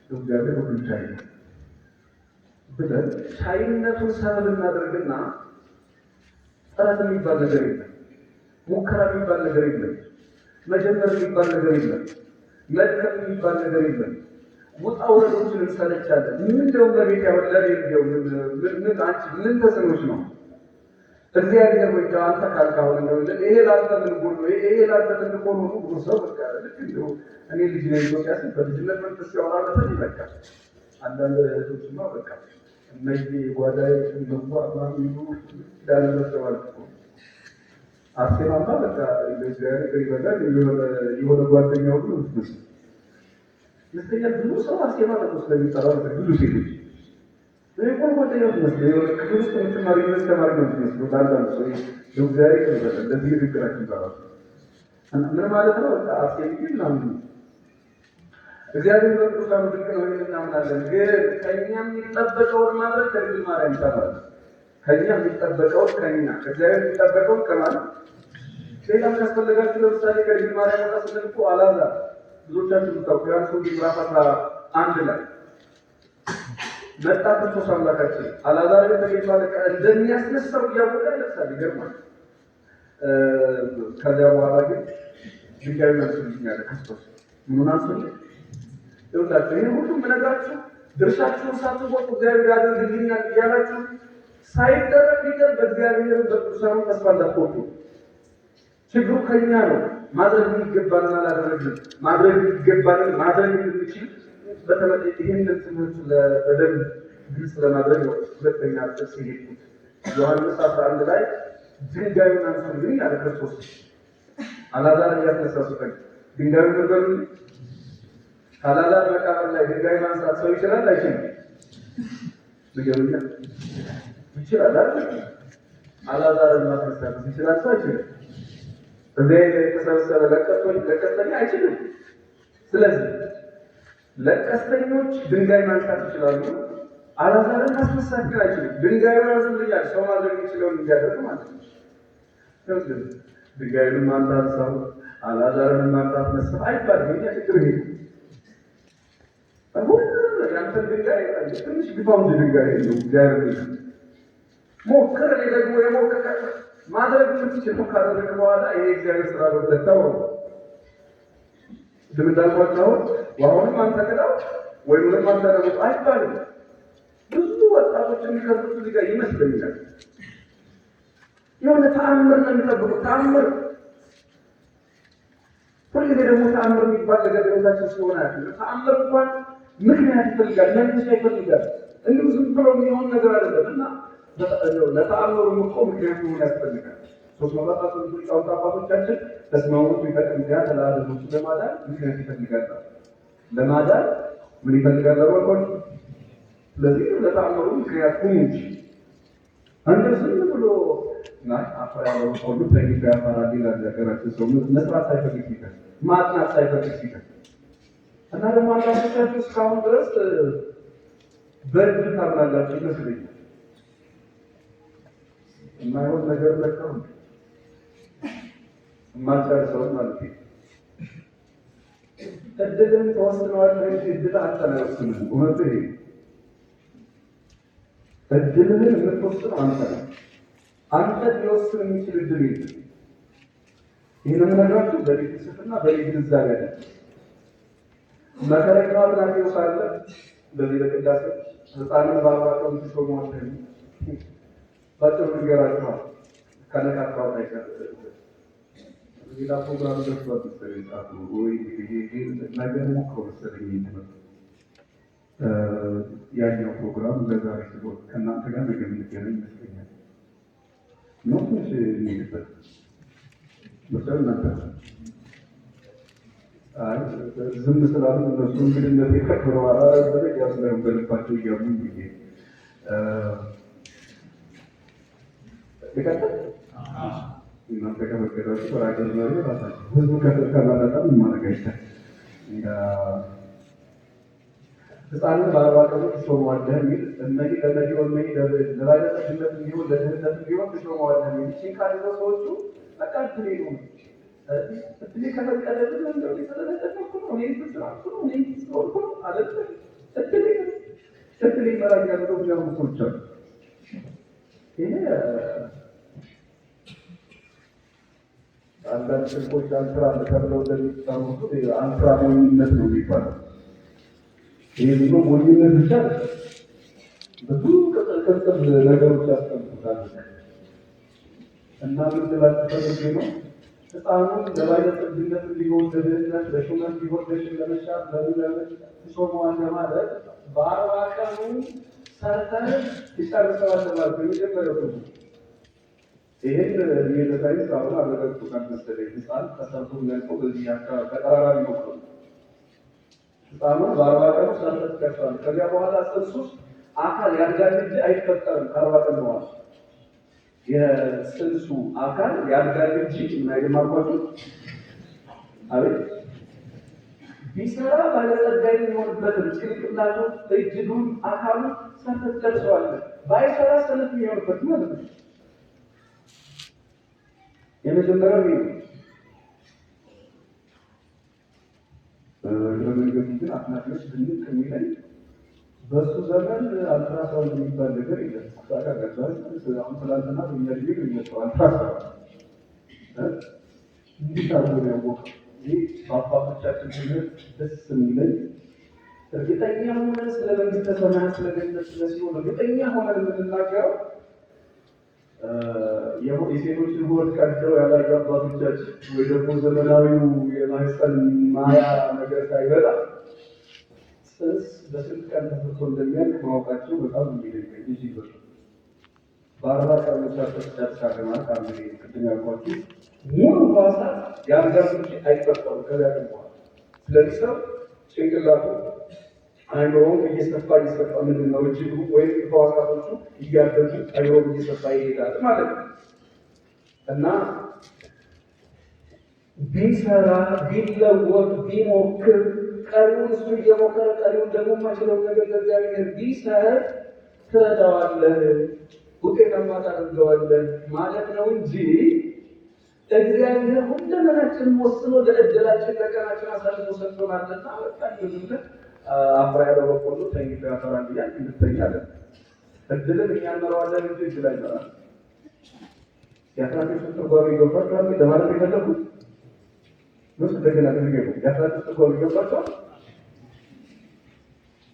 እግዚአብሔር ሁሉን ቻይ ነው ብለን ቻይነቱን ሰበብ እናደርግና ጥረት የሚባል ነገር የለም፣ ሙከራ የሚባል ነገር የለም፣ መጀመር የሚባል ነገር የለም፣ መድከም የሚባል ነገር የለም። ውጣ ውረዶችን እንሰለቻለን። ምን እንደው መቤት ያው ለኔ እንደው ምን አንቺ ምን ተስኖች ነው እግዚአብሔር ወይ አንተ ካልክ አሁን እንደው ይሄ ላንተ ምን ጎል ነው ይሄ ላንተ ትልቅ ሆኖ ነው ብሎ ሰው በቃ ልክ እንደው እኔ ልጅ ነኝ ብሎ ሲያስብ በልጅነት መንፈስ ሲያወራ በተለይ በቃ አንዳንድ እህቶችማ በቃ እነዚህ ጓዳዬ መጓ ምናምን የሚሉ ኪዳነ ምሕረት ማለት እኮ አርሴማማ በቃ እንደዚህ ነገር ይበዛል። የሆነ ጓደኛ ሁሉ የምትመስል ይመስለኛል። ብዙ ሰው አርሴማ ተብሎ ስለሚጠራ ብዙ ሴቶች የቆን ጓደኛ የምትመስለው የሆነ ክፍል ውስጥ የምትማሪ ዩኒቨርሲቲ ተማሪ ነው የምትመስለው። ለአንዳንድ ሰው እግዚአብሔር ይበዛል። እንደዚህ ንግግራችን በራሱ ምን ማለት ነው? በቃ አርሴምዬ ምናምን እግዚአብሔር በቅዱሳኑ ድንቅ ነው ይህን እናምናለን። ግን ከእኛ የሚጠበቀውን ማድረግ ከድንግል ማርያም ይጠበቃል። ከእኛ የሚጠበቀውን ከእኛ ከእግዚአብሔር የሚጠበቀውን ከማን ሌላም ካስፈለጋችሁ ለምሳሌ ከድንግል ማርያም ወጣ ስንል እኮ አልዓዛር ብዙዎቻችሁ የምታውቁ ዮሐንስ ወንጌል ምዕራፍ 11 ላይ መጣ ክርስቶስ አምላካችን አልዓዛር ቤት ተገኝቷል። እንደሚያስነሳው እያወቀ ያለቅሳል። ይገርማል። ከዚያ በኋላ ግን ድንጋዩን አንሱልኝ አለ ክርስቶስ። ምኑን አንሱልኝ? ይኸውላችሁ ይህን ሁሉ የምነግራችሁ ድርሻችሁን ሳትወጡ እግዚአብሔር ያደርግልኛል እያላችሁ ሳይደረግ ቢቀር በእግዚአብሔር በቅዱሳኑ ተስፋ እንዳትቆርጡ። ችግሩ ከኛ ነው። ማድረግ የሚገባንን አላደረግንም። ማድረግ የሚገባንን ማድረግ እንድንችል በተለይ ይህንን ትምህርት በደንብ ግልጽ ለማድረግ ነው ሁለተኛ ጥቅስ የሄድኩት። ዮሐንስ 11 ላይ ድንጋዩን አንሱልኝ አለ ክርስቶስ። አልዓዛርን እያስነሳ ሲፈልግ ድንጋዩን ንገሩልኝ። ከአልዓዛር መቃብር ላይ ድንጋይ ማንሳት ሰው ይችላል አይችልም? ንገሩኛ። ይችላል አይደል? አልዓዛርን ማስነሳት ይችላል ሰው አይችልም? እዚያ የተሰበሰበ ለቀስተኛ አይችልም። ስለዚህ ለቀስተኞች ድንጋይ ማንሳት ይችላሉ። አልዓዛርን ማስነሳት ግን አይችልም። ድንጋዩን አንሱልኝ ሰው ማድረግ የሚችለውን እንዲያደርግ ማለት ነው። ድንጋዩንም ማንሳት ሰው አልዓዛርንም ማንሳት መሰብ አይባልም። የእኛ ችግር ይሄ ነው። ሁሉም ያንተን ድንጋይ ትንሽ ግፋው እንጂ ድንጋይ ነው እግዚአብሔር ሞክር። እኔ ደግሞ የሞከረ ማድረግ የምትችለው ካደረግ በኋላ ይሄ እግዚአብሔር ስራ ነው ብለህ ተወው። ቅድም እንዳልኳቸው አሁን ውሃውንም አንተ ቅዳው ወይኑንም አንተ ለውጥ አይባልም። ብዙ ወጣቶች የሚከሱት እዚህ ጋር ይመስለኛል። የሆነ ተአምር ነው የሚጠብቁት። ተአምር ሁልጊዜ ደግሞ ተአምር የሚባል ነገር በሕይወታችን ሲሆን አያውቅም። ተአምር እንኳን ምክንያት ይፈልጋል፣ መነሻ ይፈልጋል። እንዲሁ ዝም ብሎ የሚሆን ነገር አይደለም እና ለተአምሩም እኮ ምክንያት መሆን ያስፈልጋል። 318 ሊቃውንት አባቶቻችን በስመ አብ ይፈቅድ ምክንያት ለዓለሞቹ ለማዳን ምክንያት ይፈልጋል። ለማዳን ምን ይፈልጋል? አልኳችሁ። ስለዚህ ለተአምሩ ምክንያት ሁኑ እንጂ አንተ ዝም ብሎ አፈር ያለው ሁሉ ተኝቶ ያፈራል ይላል የሀገራችን ሰው። መስራት ሳይፈልግ ሲቀር፣ ማጥናት ሳይፈልግ ሲቀር እና ደግሞ አንዳንዶቻችሁ እስካሁን ድረስ በእድል ታምናላችሁ ይመስለኛል። የማይሆን ነገር ለቀው የማልጨርሰውን ማለት ነው። እድልን ተወስነዋለህ እንጂ እድል አንተን አይወስንህም። እውነቱ ይሄ እድልህን የምትወስነው አንተ ነህ። አንተ ሊወስን የሚችል እድል የለም። ይህን የምነግራችሁ በእኔ ፍልስፍና በእኔ ግንዛቤ አይደለም። መከረኛው አትናቴዎስ አለ በዚህ በቅዳሴ ሕፃንን በ40 ቀኑ ትሾመዋለህ። ባጭሩ ልንገራችኋል ከነካካሁት አይቀር ሌላ ፕሮግራም ደርሷል መሰለኝ ሰዓቱ ወይ ነገ ሞክረው መሰለኝ ይሄን ትምህርት ያኛው ፕሮግራም ለዛሬ ስለሆነ ከእናንተ ጋር ነገ የምንገናኝ ይመስለኛል። ነው ትንሽ እንሂድበት ምርጫው እናንተ ነው። አይ ዝም ስላሉ እነሱ እንግድነት የከብረዋል ያሉ በልባቸው እያሉ ብዬ ልቀጥል። እናንተ ከፈቀዳችሁ ሀገር መሪ ራሳችሁ ህዝቡ ከመረጠ ምን ማድረግ አይቻልም። ሕፃንን በ40 ቀኑ ትሾመዋለህ የሚል እመኒ ለመዲ ወመኒ ለባለጠግነት ቢሆን ለድህነት ቢሆን ትሾመዋለህ የሚል ይህችን ቃል ይዘው ሰዎቹ በቃ እድሌ ነው፣ እድሌ ከፈቀደልኝ እንደው ስለተጨነቅኩ ነው፣ እኔ እንትን ስላልኩ ነው፣ እኔ እንትን ስለሆንኩ ነው አይደለም፣ እድሌ ነው፣ እድሌ ይመራኛል ብለው የሚያምኑ ሰዎች አሉ። ይሄ አንዳንድ ስልኮች አንትራ ተብለው እንደሚጠሩ አንትራ ሞኝነት ነው የሚባለው። ይሄ ብሎ ሞኝነት ብቻ አይደለም፣ ብዙ ቅጽል ቅጽል ነገሮች ያስቀምጡታል። እና ምን ልላችሁ ፈልጌ ነው፣ ሕፃኑን ለባለጠግነት ቢሆን ለድህነት፣ ለሹመት ቢሆን ለመሻር፣ ለምን ለምን ትሾመዋለህ ማለት በ40 ቀኑ ሰርተህ ትጨርሰዋለህ ማለት ነው። የመጀመሪያው ትርጉም ይህን እድሜ ለሳይንስ አሁን አረጋግጦታል መሰለኝ። ሕፃን ተሰርቶ የሚያልቀው በዚህ አካባቢ ተቀራራቢ ነው። ሕፃኑ በ40 ቀኑ ሰርተህ ትጨርሰዋለህ። ከዚያ በኋላ ጽንሱ ውስጥ አካል ያድጋል እንጂ አይፈጠርም። ከ40 ቀን በኋላ የጽንሱ አካል ያድጋል እንጂ ምን አይልም አልኳችሁ? አቤት ቢሰራ ባለጸጋ የሚሆንበትን ጭንቅላቱን፣ እጅዱን፣ አካሉን ሰርተህ ትጨርሰዋለህ። ባይሰራ ሰነፍ የሚሆንበት ማለት ነው። የመጀመሪያው ይሄ ነው። እግረ መንገዱ ግን አትናቴዎስ ድንቅ የሚለኝ በእሱ ዘመን አልትራሳውንድ የሚባል ነገር የለም። ታውቃላችሁ? አሁን ትላንትና በእኛ እድሜ ነው የሚመጣው አልትራሳውንድ። እንዴት አድርጎ ነው ያወቀው? ይህ በአባቶቻችን ትምህርት ደስ የሚለኝ እርግጠኛ ሆነን ስለ መንግስተ ሰማያት፣ ስለ ገነት፣ ስለ ሲኦል እርግጠኛ ሆነን የምንናገረው የሴቶችን ሆድ ቀደው ያላዩ አባቶቻችን ወይ ደግሞ ዘመናዊው የማህፀን ማያ ነገር ሳይበላ ጽንስ በስንት ቀን ተሰርቶ እንደሚያልቅ ማወቃቸው በጣም የሚደንቀኝ እጅግ በጣም። በ40 ቀን ሰርተህ ትጨርሳለህ ማለት አንድ ጊዜ ቅድም ያልኳችሁ ሙሉ ሕዋሳት ያድጋሉ እንጂ አይፈጠሩም ከዚያ ቀን በኋላ። ስለዚህ ሰው ጭንቅላቱ አይምሮውን እየሰፋ እየሰፋ ምንድን ነው እጅጉ ወይም ሕዋሳቶቹ እያደጉ አይምሮውን እየሰፋ ይሄዳል ማለት ነው። እና ቢሰራ ቢለወጥ ቢሞክር ቀሪውን እሱ እየሞከረ ቀሪውን ደግሞ የማይችለውን ነገር ለእግዚአብሔር ቢሰጥ ትረዳዋለህ፣ ውጤታማ ታደርገዋለህ ማለት ነው እንጂ እግዚአብሔር ሁለመናችንን ወስኖ ለእድላችን ለቀናችን አሳልፎ ሰጥቶናልና በቃ እንደዚህ ብለን አፍራ ያለው በቆሎ ተኝቶ ያፈራል እያልን እንተኛለን። እድልን እኛ እንመራዋለን እንጂ እድል አይመራንም። የአትናቴዎስን ትርጓሜ ገብቷችኋል ለማለት የፈለኩት ምስ እንደገና ትርገሙ። የአትናቴዎስ ትርጓሜ ገብቷችኋል?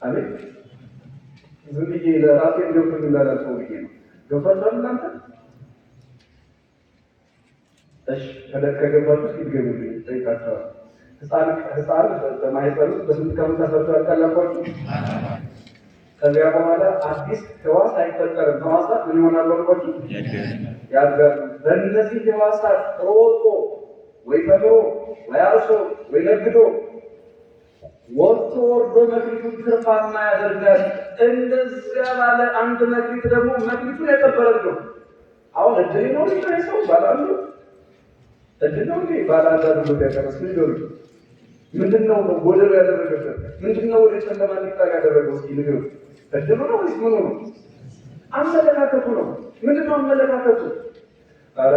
አቤት ዝም ብዬ ለራሴ ገብቶኝ እንዳላልፈው ብዬ ነው። ገብቷችኋል እናንተ? እሺ ከገባችሁ እስኪ ድገሙልኝ፣ እጠይቃችኋለሁ። ሕፃን በማህፀን ውስጥ በስንት ቀኑ ተሰርቶ ያልቃል አልኳችሁ? ከዚያ በኋላ አዲስ ሕዋስ አይፈጠርም። ሕዋሳት ምን ይሆናሉ አልኳችሁ? ያድጋሉ። በእነዚህ ሕዋሳት ሮጦ ወይ ተምሮ ወይ አርሶ ወይ ነግዶ ወጥቶ ወርዶ መክሊቱን ትርፋማ ያደርጋል። እንደዚያ ባለ አንድ መክሊት ደግሞ መክሊቱን የቀበረ ነው። አሁን እድል ነው እንዴ ሰው ባላሉ እድል ነው እንዴ ባለ አንድ አድርጎት ያቀረስ ንገሩ። ምንድነው ነው ጎደሎ ያደረገበት? ምንድነው ወደ ጨለማ እንዲጣል ያደረገው? እስኪ ንገሩ። እድሉ ነው ወይስ ምኑ ነው? አመለካከቱ ነው። ምንድነው አመለካከቱ? አረ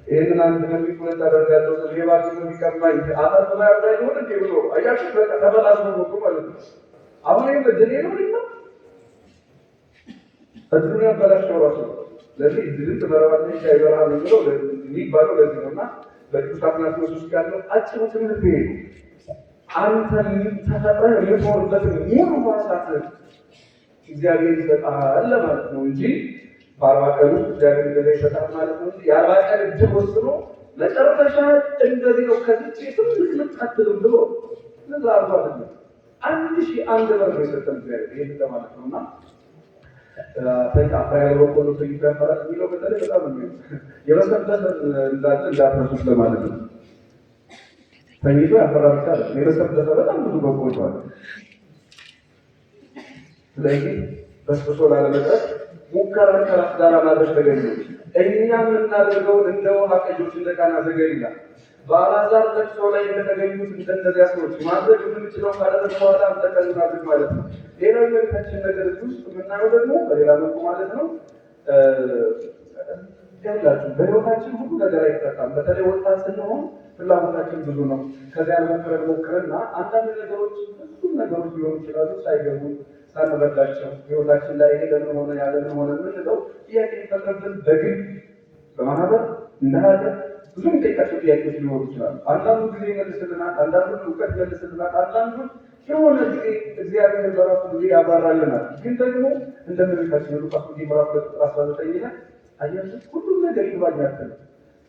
ይህንን አንድ መክሊት ሁለት አደርጋለሁ ስል ሌባ ነው የሚቀማኝ አጠር ላይ አብራይ ሊሆን እንዴ ብሎ አያችሁ፣ በቃ ተበላሽቶ ነው ማለት ነው። አሁን ይሄ እድሌ ነው ሊና እድሉን ያበላሸው ራሱ ነው። ስለዚህ እድልን ትመራዋለች አይበራም የሚለው የሚባለው ለዚህ ነው። እና በቅዱስ አትናቴዎስ ውስጥ ያለው አጭሩ ትምህርት ይሄ ነው። አንተ ተፈጥረህ የምትኖርበትን ሙሉ ሕዋሳት እግዚአብሔር ይሰጥሃል ለማለት ነው እንጂ በ40 ቀን ውስጥ እግዚአብሔር እንደዛ ይሰጣል ማለት ነው እንጂ የ40 ቀን እድል ወስኖ መጨረሻ እንደዚህ ነው ከዚች የትም ልቅልቅ አትልም ብሎ እንደዛ አድርጎ አይደለም። 1001 በር ነው የሰጠን እግዚአብሔር ይሄን ለማለት ነው። እና አፍራ ያለው በቆሎ ተኝቶ ያፈራል የሚለው በተለይ በጣም ነው የበሰበሰ እንዳለ እንዳትረሱት ለማለት ነው። ተኝቶ ያፈራ ብቻ አይደለም፣ የበሰበሰ በጣም ብዙ በቆሎ አለ። ስለዚህ በስብሶ ላለመቅረት ሙከራን ከራስ ጋር ማድረግ ተገቢ ነው። እኛ የምናደርገውን እንደ ውሃ ቀጆች እንደ ቃና ዘገሊላ በአልዓዛር ለቅሶ ላይ እንደተገኙት እንደነዚያ ሰዎች ማድረግ የምንችለው ካደረግን በኋላ አንተ እናድርግ ማለት ነው። ሌላው የእመቤታችን ነገር እዚህ ውስጥ የምናየው ደግሞ በሌላ መልኩ ማለት ነው ያላችሁ በህይወታችን ሁሉ ነገር አይፈታም። በተለይ ወጣት ስንሆን ፍላጎታችን ብዙ ነው። ከዚያ ሞክረን ሞክረና አንዳንድ ነገሮች ብዙ ነገሮች ሊሆኑ ይችላሉ ሳይገቡ ሳንረዳቸው ህይወታችን ላይ ይሄ ለምን ሆነ ያ ለምን ሆነ የምንለው ጥያቄ የሚፈጥርብን በግል፣ በማህበር፣ እንደ ሀገር ብዙ የሚጠይቃቸው ጥያቄዎች ሊኖሩ ይችላሉ። አንዳንዱ ጊዜ ይመልስልናል፣ አንዳንዱ እውቀት ይመልስልናል፣ አንዳንዱ የሆነ ጊዜ እግዚአብሔር በራሱ ጊዜ ያብራራልናል። ግን ደግሞ እንደምንመለከተው የሉቃስ ወንጌል ምዕራፍ 2 ቁጥር 19 ላይ አያችሁ ሁሉም ነገር ይግባኝ አትልም።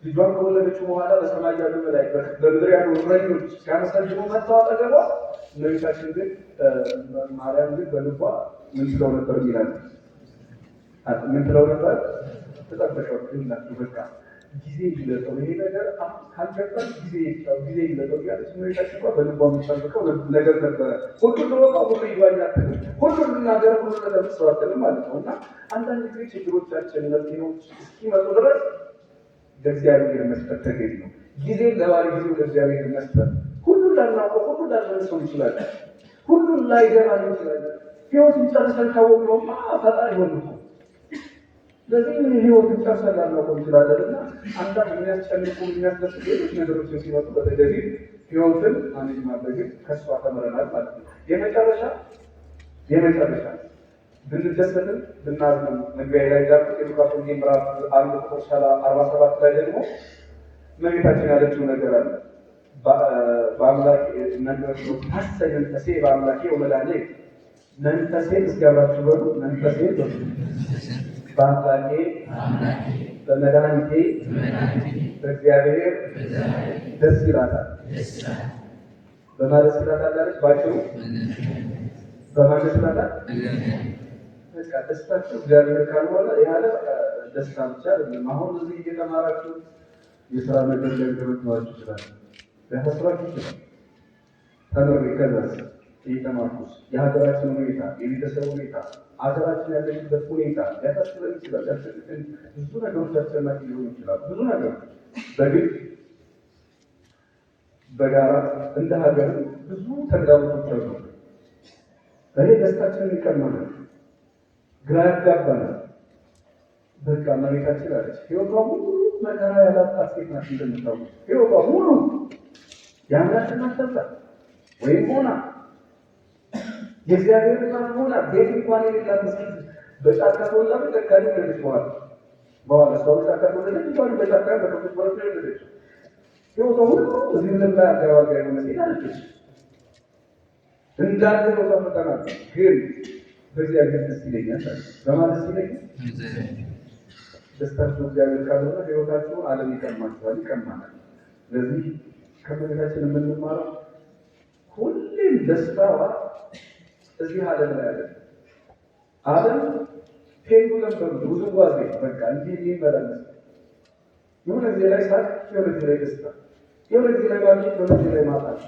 ልጇን ከወለደችው በኋላ በሰማይ ያሉ መላእክት በምድር ያሉ እረኞች ሲያመሰግኑ መጥተው አጠገቧ፣ እመቤታችን ግን ማርያም ግን በልቧ ምን ትለው ነበር ይላል? ምን ትለው ነበር? ተጠበቀው ይላችሁ በቃ ጊዜ ይግለጠው ይሄ ነገር አሁን ካልገባን ጊዜ ይፍታው ጊዜ ይግለጠው እያለች እመቤታችን እንኳ በልቧ የምትጠብቀው ነገር ነበረ። ሁሉ ልወቀው፣ ሁሉ ይግባኝ አትልም። ሁሉ ልናገር፣ ሁሉ ልደምስሰው አትልም ማለት ነው። እና አንዳንድ ጊዜ ችግሮቻችን መፍትሄዎች እስኪመጡ ድረስ ለእግዚአብሔር መስጠት ተገቢ ነው። ጊዜን ለባለ ጊዜው ለእግዚአብሔር መስጠት። ሁሉን ላናውቀው፣ ሁሉን ላንመልሰው እንችላለን። ሁሉን ላይገባን እንችላለን። ህይወትን ጨርሰን ካወቅነውማ ፈጣሪ ሆን እኮ። ስለዚህ ህይወትን ጨርሰን ላናውቀው እንችላለን እና አንዳንድ የሚያስጨንቁ የሚያስደስቱ ሌሎች ነገሮችን ሲመጡ በተገቢ ህይወትን manage ማድረግን ከእሷ ተምረናል ማለት ነው። የመጨረሻ ብንደሰትም ብናዝንም መግቢያ ላይ እንዳልኩት የሉቃስ ወንጌል ምዕራፍ 1 ቁጥር 47 ላይ ደግሞ እመቤታችን ያለችው ነገር አለ። በአምላክ ሐሰ መንፈሴ በአምላኬ ወመድኃኔ፣ መንፈሴ እስኪ አብራችሁ በሉ፣ መንፈሴ በአምላኬ በመድኃኒቴ በእግዚአብሔር ደስ ይላታል። በማን ደስ ይላታል አለች? ባጭሩ በማን ደስ ይላታል? በቃ ደስታችሁ እግዚአብሔር ካልሆነ ያለ ደስታ ብቻ አይደለም። አሁን እዚህ እየተማራችሁ የስራ ነገር ሊያንገበግባችሁ ይችላል፣ ሊያሳስባችሁ ይችላል። ተምሬ ከዛስ እየተማርኩስ የሀገራችን ሁኔታ፣ የቤተሰብ ሁኔታ፣ ሀገራችን ያለችበት ሁኔታ ሊያሳስበን ይችላል። ሊያስጨንቀን ብዙ ነገሮች አስጨናቂ ሊሆኑ ይችላል። ብዙ ነገሮች በግል፣ በጋራ፣ እንደ ሀገር ብዙ ተግዳሮቶች አሉ። ይሄ ደስታችንን ይቀማናል፣ ግራ ያጋባናል። በቃ እመቤታችን አለች ህይወቷ ሙሉ መከራ ያላጣት ሴት ናት። እንደምታውቁት ህይወቷ ሙሉ የአምላክ እናት ተብላ ወይም ሆና፣ የእግዚአብሔር እናት ሆና፣ ቤት እንኳን የሌላት ምስኪን በጫካ ተወልዳ በጫካ ወለደች። በኋላ እሷ በጫካ ተወለደች፣ እንኳን በጫካ በከብቶች በረት ነው የወለደችው። ህይወቷ ሁሉ እዚህ ምድር ላይ አልጋ ባልጋ የሆነ ሴት አለች። እንዳለ ህይወቷ ፈተና ነው። ግን በእግዚአብሔር ደስ ይለኛል አለች። በማን ደስ ይለኛል? ደስታችሁ እግዚአብሔር ካልሆነ ህይወታችሁን ዓለም ይቀማችኋል፣ ይቀማናል። ስለዚህ ከእመቤታችን የምንማረው ሁሌም ደስታዋ እዚህ ዓለም ላይ አለ። ዓለም pendulum በሉት ውዝዋዜ፣ በቃ እንዲህ የሚመላለስ፣ የሆነ ጊዜ ላይ ሳቅ፣ የሆነ ጊዜ ላይ ደስታ፣ የሆነ ጊዜ ላይ ማግኘት፣ የሆነ ጊዜ ላይ ማጣት፣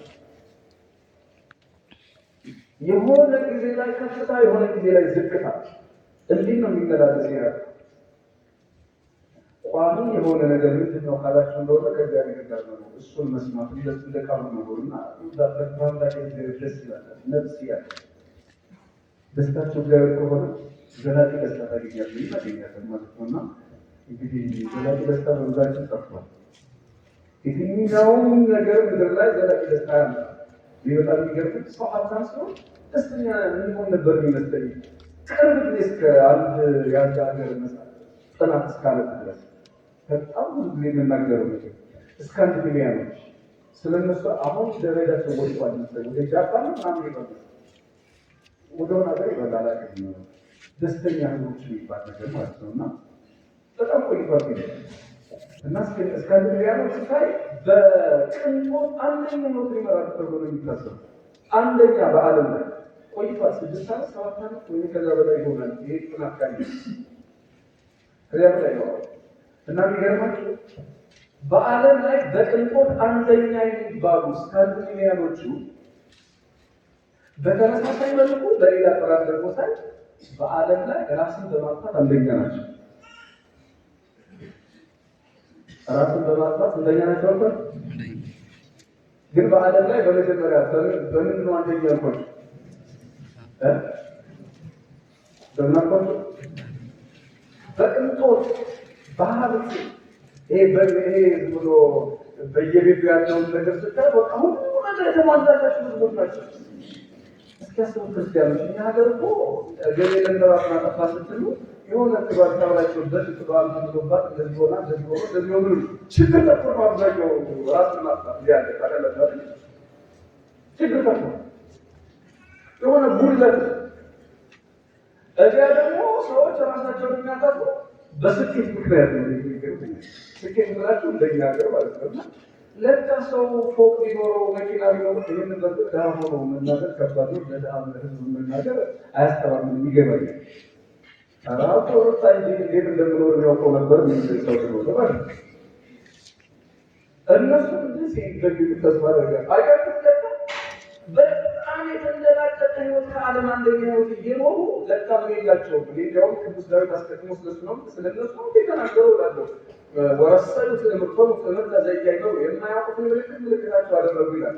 የሆነ ጊዜ ላይ ከፍታ፣ የሆነ ጊዜ ላይ ዝቅታ፣ እንዲህ ነው የሚመላለስ። ያለ ቋሚ የሆነ ነገር ምንድን ነው ካላችሁ እንደሆነ ከእግዚአብሔር ጋር ነው። እሱን መስማት፣ እንደሱ እንደ ቃሉ መኖር እና በአምላክ እግዚአብሔር ደስ ይላል ነፍስ ያለ ደስታቸው እግዚአብሔር ከሆነ ዘላቂ ደስታ ታገኛለህ እናገኛለን ማለት ነው። እና እንግዲህ ዘላቂ ደስታ በምድራችን ጠፍቷል። የትኛውም ነገር ምድር ላይ ዘላቂ ደስታ ያመጣል። ይህ በጣም የሚገርም፣ ሰው ሀብታም ሲሆን ደስተኛ የሚሆን ነበር የሚመስለኝ። ቅርብ ጊዜ እስከ አንድ የአንድ ሀገር መጽሐፍ ጥናት እስካለብ ድረስ በጣም ብዙ ጊዜ የምናገረው ነገር ስካንዲኔቪያኖች ስለነሱ አሁን ደረጃቸው ወድቋል መሰለኝ። ወደ ጃፓን ምናምን ይባላል፣ ወደሆነ ሀገር ይበላል አላውቅም። ደስተኛ ህዝቦች የሚባል ነገር ማለት ነው። እና በጣም ቆይቷል እና ስካንዲኔቪያኖች ስታይ በቅንጦት አንደኛ ነው ይመራሉ ተብሎ ነው የሚታሰቡ። አንደኛ በዓለም ላይ ቆይቷል። 6 ዓመት፣ 7 ዓመት ወይም ከዛ በላይ ይሆናል። ይሄ ጥናት ካለ ከዚያ በላይ ነው። እና የሚገርማችሁ በዓለም ላይ በቅንጦት አንደኛ የሚባሉ ስካንዲኔቪያኖቹ በተመሳሳይ መልኩ በሌላ ጥራት ደግሞ ሳይ በዓለም ላይ ራስን በማጥፋት አንደኛ ናቸው። ራስን በማጥፋት አንደኛ ናቸው። ግን በዓለም ላይ በመጀመሪያ በምን ነው አንደኛ ያልኳቸው? በምን አልኳቸው? በቅንጦት፣ በሀብት። ይሄ ዝም ብሎ በየቤቱ ያለውን ነገር ስታይ በቃ ሁሉ ነገር የተሟላላቸው ህዝቦች ናቸው። እስኪ አስቡ ክርስቲያኖች፣ እኛ ሀገር እኮ እገሌ ለምን ራሱን አጠፋ ስትሉ የሆነ ቅዷ ተብላችሁበት ቅዷ ተብሎባት እንደዚህ ሆና እንደዚህ ሆኖ እንደዚህ ሆኖ ችግር ተኮር ነው አብዛኛው ራሱን ማጥፋት እዚህ ያለ ታውቃላችሁ አይደል? ችግር ተኮር የሆነ ጉድለት። እዚያ ደግሞ ሰዎች ራሳቸውን የሚያጠፉ በስኬት ምክንያት ነው። ስኬት ምላችሁ እንደኛ ሀገር ማለት ነው። እና ለካ ሰው ፎቅ ቢኖረው፣ መኪና ቢኖረው፣ ይህንን በርግጥ ድሃ ሆኖ መናገር ከባድ ነው። ለድሃ ህዝብ መናገር አያስተማምንም፣ ይገባኛል። ራሱ ሩታ እንዴት እንደምኖር የሚያውቀው ነበር የሚል ሰው ስለሆነ ማለት ነው። እነሱ እንዲህ ሲገኙ ተስፋ አደርጋለሁ። አያችሁ፣ ለካ በጣም የተንደላቀቀ ህይወት፣ ከዓለም አንደኛ ህይወት እየኖሩ ለካ ምን የላቸውም። እኔ እንዲያውም ቅዱስ ዳዊት አስቀድሞ ስለሱ ነው ስለነሱ ነው የተናገረው እላለሁ። ወረሰዩ ትእምርቶሙ ትእምርተ ዘኢያእመሩ፣ የማያውቁትን ምልክት ምልክታቸው አደረጉ ይላል።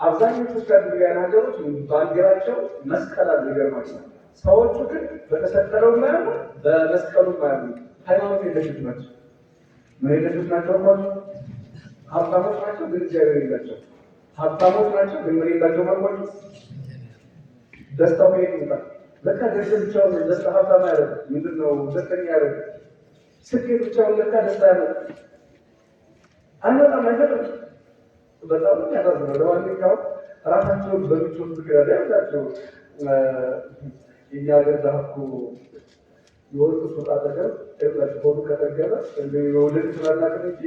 አብዛኞቹ ስካንዲኔቪያን ሀገሮች ባንዲራቸው መስቀል አለ። ይገርማቸዋል። ሰዎቹ ግን በተሰቀለው የማያምኑ፣ በመስቀሉ የማያምኑ፣ ሃይማኖት የለሾች ናቸው። ምን የለሾች ናቸው አልኳቸው? ሀብታሞች ናቸው፣ ግን እግዚአብሔር የላቸው። ሀብታሞች ናቸው፣ ግን ምን የላቸው አልኳቸው? ደስታው ከየት ይመጣል? ለካ ገንዘብ ብቻውን ደስታ ሀብታም አያደርግም። ምንድን ነው ደስተኛ ያደርግም። ስኬት ብቻውን ለካ ደስታ ያመጣል አይመጣም፣ አይፈጥርም። በጣም ያሳዝናል። ለማንኛውም ራሳቸውን በምቾት ምክንያት ያላቸው የኛ ሀገር ድሀ እኮ የወርቅ ሱቅ አጠገብ ይኸውላችሁ ሆዱ ከጠገበ ወደፊት ስላናውቅም እንጂ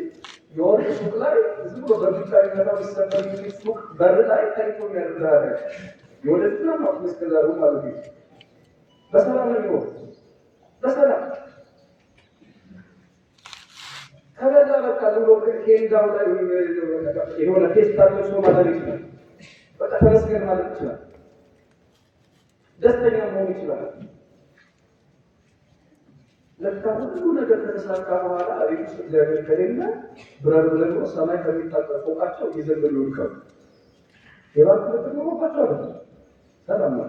የወርቅ ሱቅ ላይ ዝም ብሎ በቢጫ የሚመጣው ሊሰበር የሚል ሱቅ በር ላይ ተኝቶ የሚያድር ድሀ ነው። የወደፊት አናውቅም እስከዛሬው ማለት ነው። በሰላም ነው የሚኖር፣ በሰላም ከበላ በቃ ዝም ብሎ ኬንዳው ላይ የሆነ ፌስታል ለብሶ ማደር ይችላል። በቃ ተመስገን ማለት ይችላል። ደስተኛ መሆን ይችላል። ለካ ሁሉ ነገር ከተሳካ በኋላ ቤት ውስጥ እግዚአብሔር ከሌለ ብረር ብለን ሰማይ ከሚታጠር ፎቃቸው እየዘለሉ ይወድቃሉ። የባንክ ብድር ኖሮባቸው አይደለም፣ ሰላም ነው።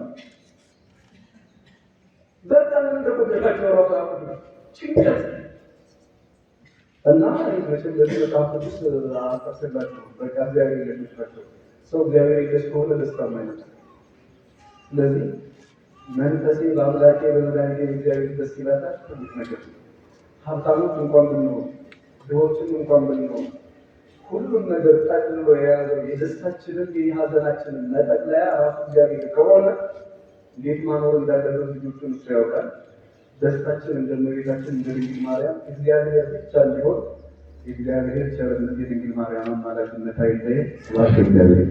በጣም እንደጎደላቸው ራሱ አያውቁም። ጭንቀት እና ይህ መቼም ለዚህ መጽሐፍ ቅዱስ አልጠቅስላችሁም። በቃ እግዚአብሔር የለሾች ናቸው። ሰው እግዚአብሔር የለሽ ከሆነ ደስታ አይመጣም። ስለዚህ መንፈሴ በአምላኬ በመድኃኒቴ በእግዚአብሔር ደስ ይላታል። ትልቅ ነገር ነው። ሀብታሞች እንኳን ብንሆን፣ ድሆችም እንኳን ብንሆን፣ ሁሉም ነገር ጠቅልሎ የያዘው የደስታችንን የሀዘናችንን መጠቅለያ ራሱ እግዚአብሔር ከሆነ እንዴት ማኖር እንዳለበት ልጆቹን እሱ ያውቃል። ደስታችን እንደ እመቤታችን እንደ ድንግል ማርያም እግዚአብሔር ብቻ እንዲሆን የእግዚአብሔር ቸርነት የድንግል ማርያም አማላጅነት አይለየን። ስብሐት ለእግዚአብሔር።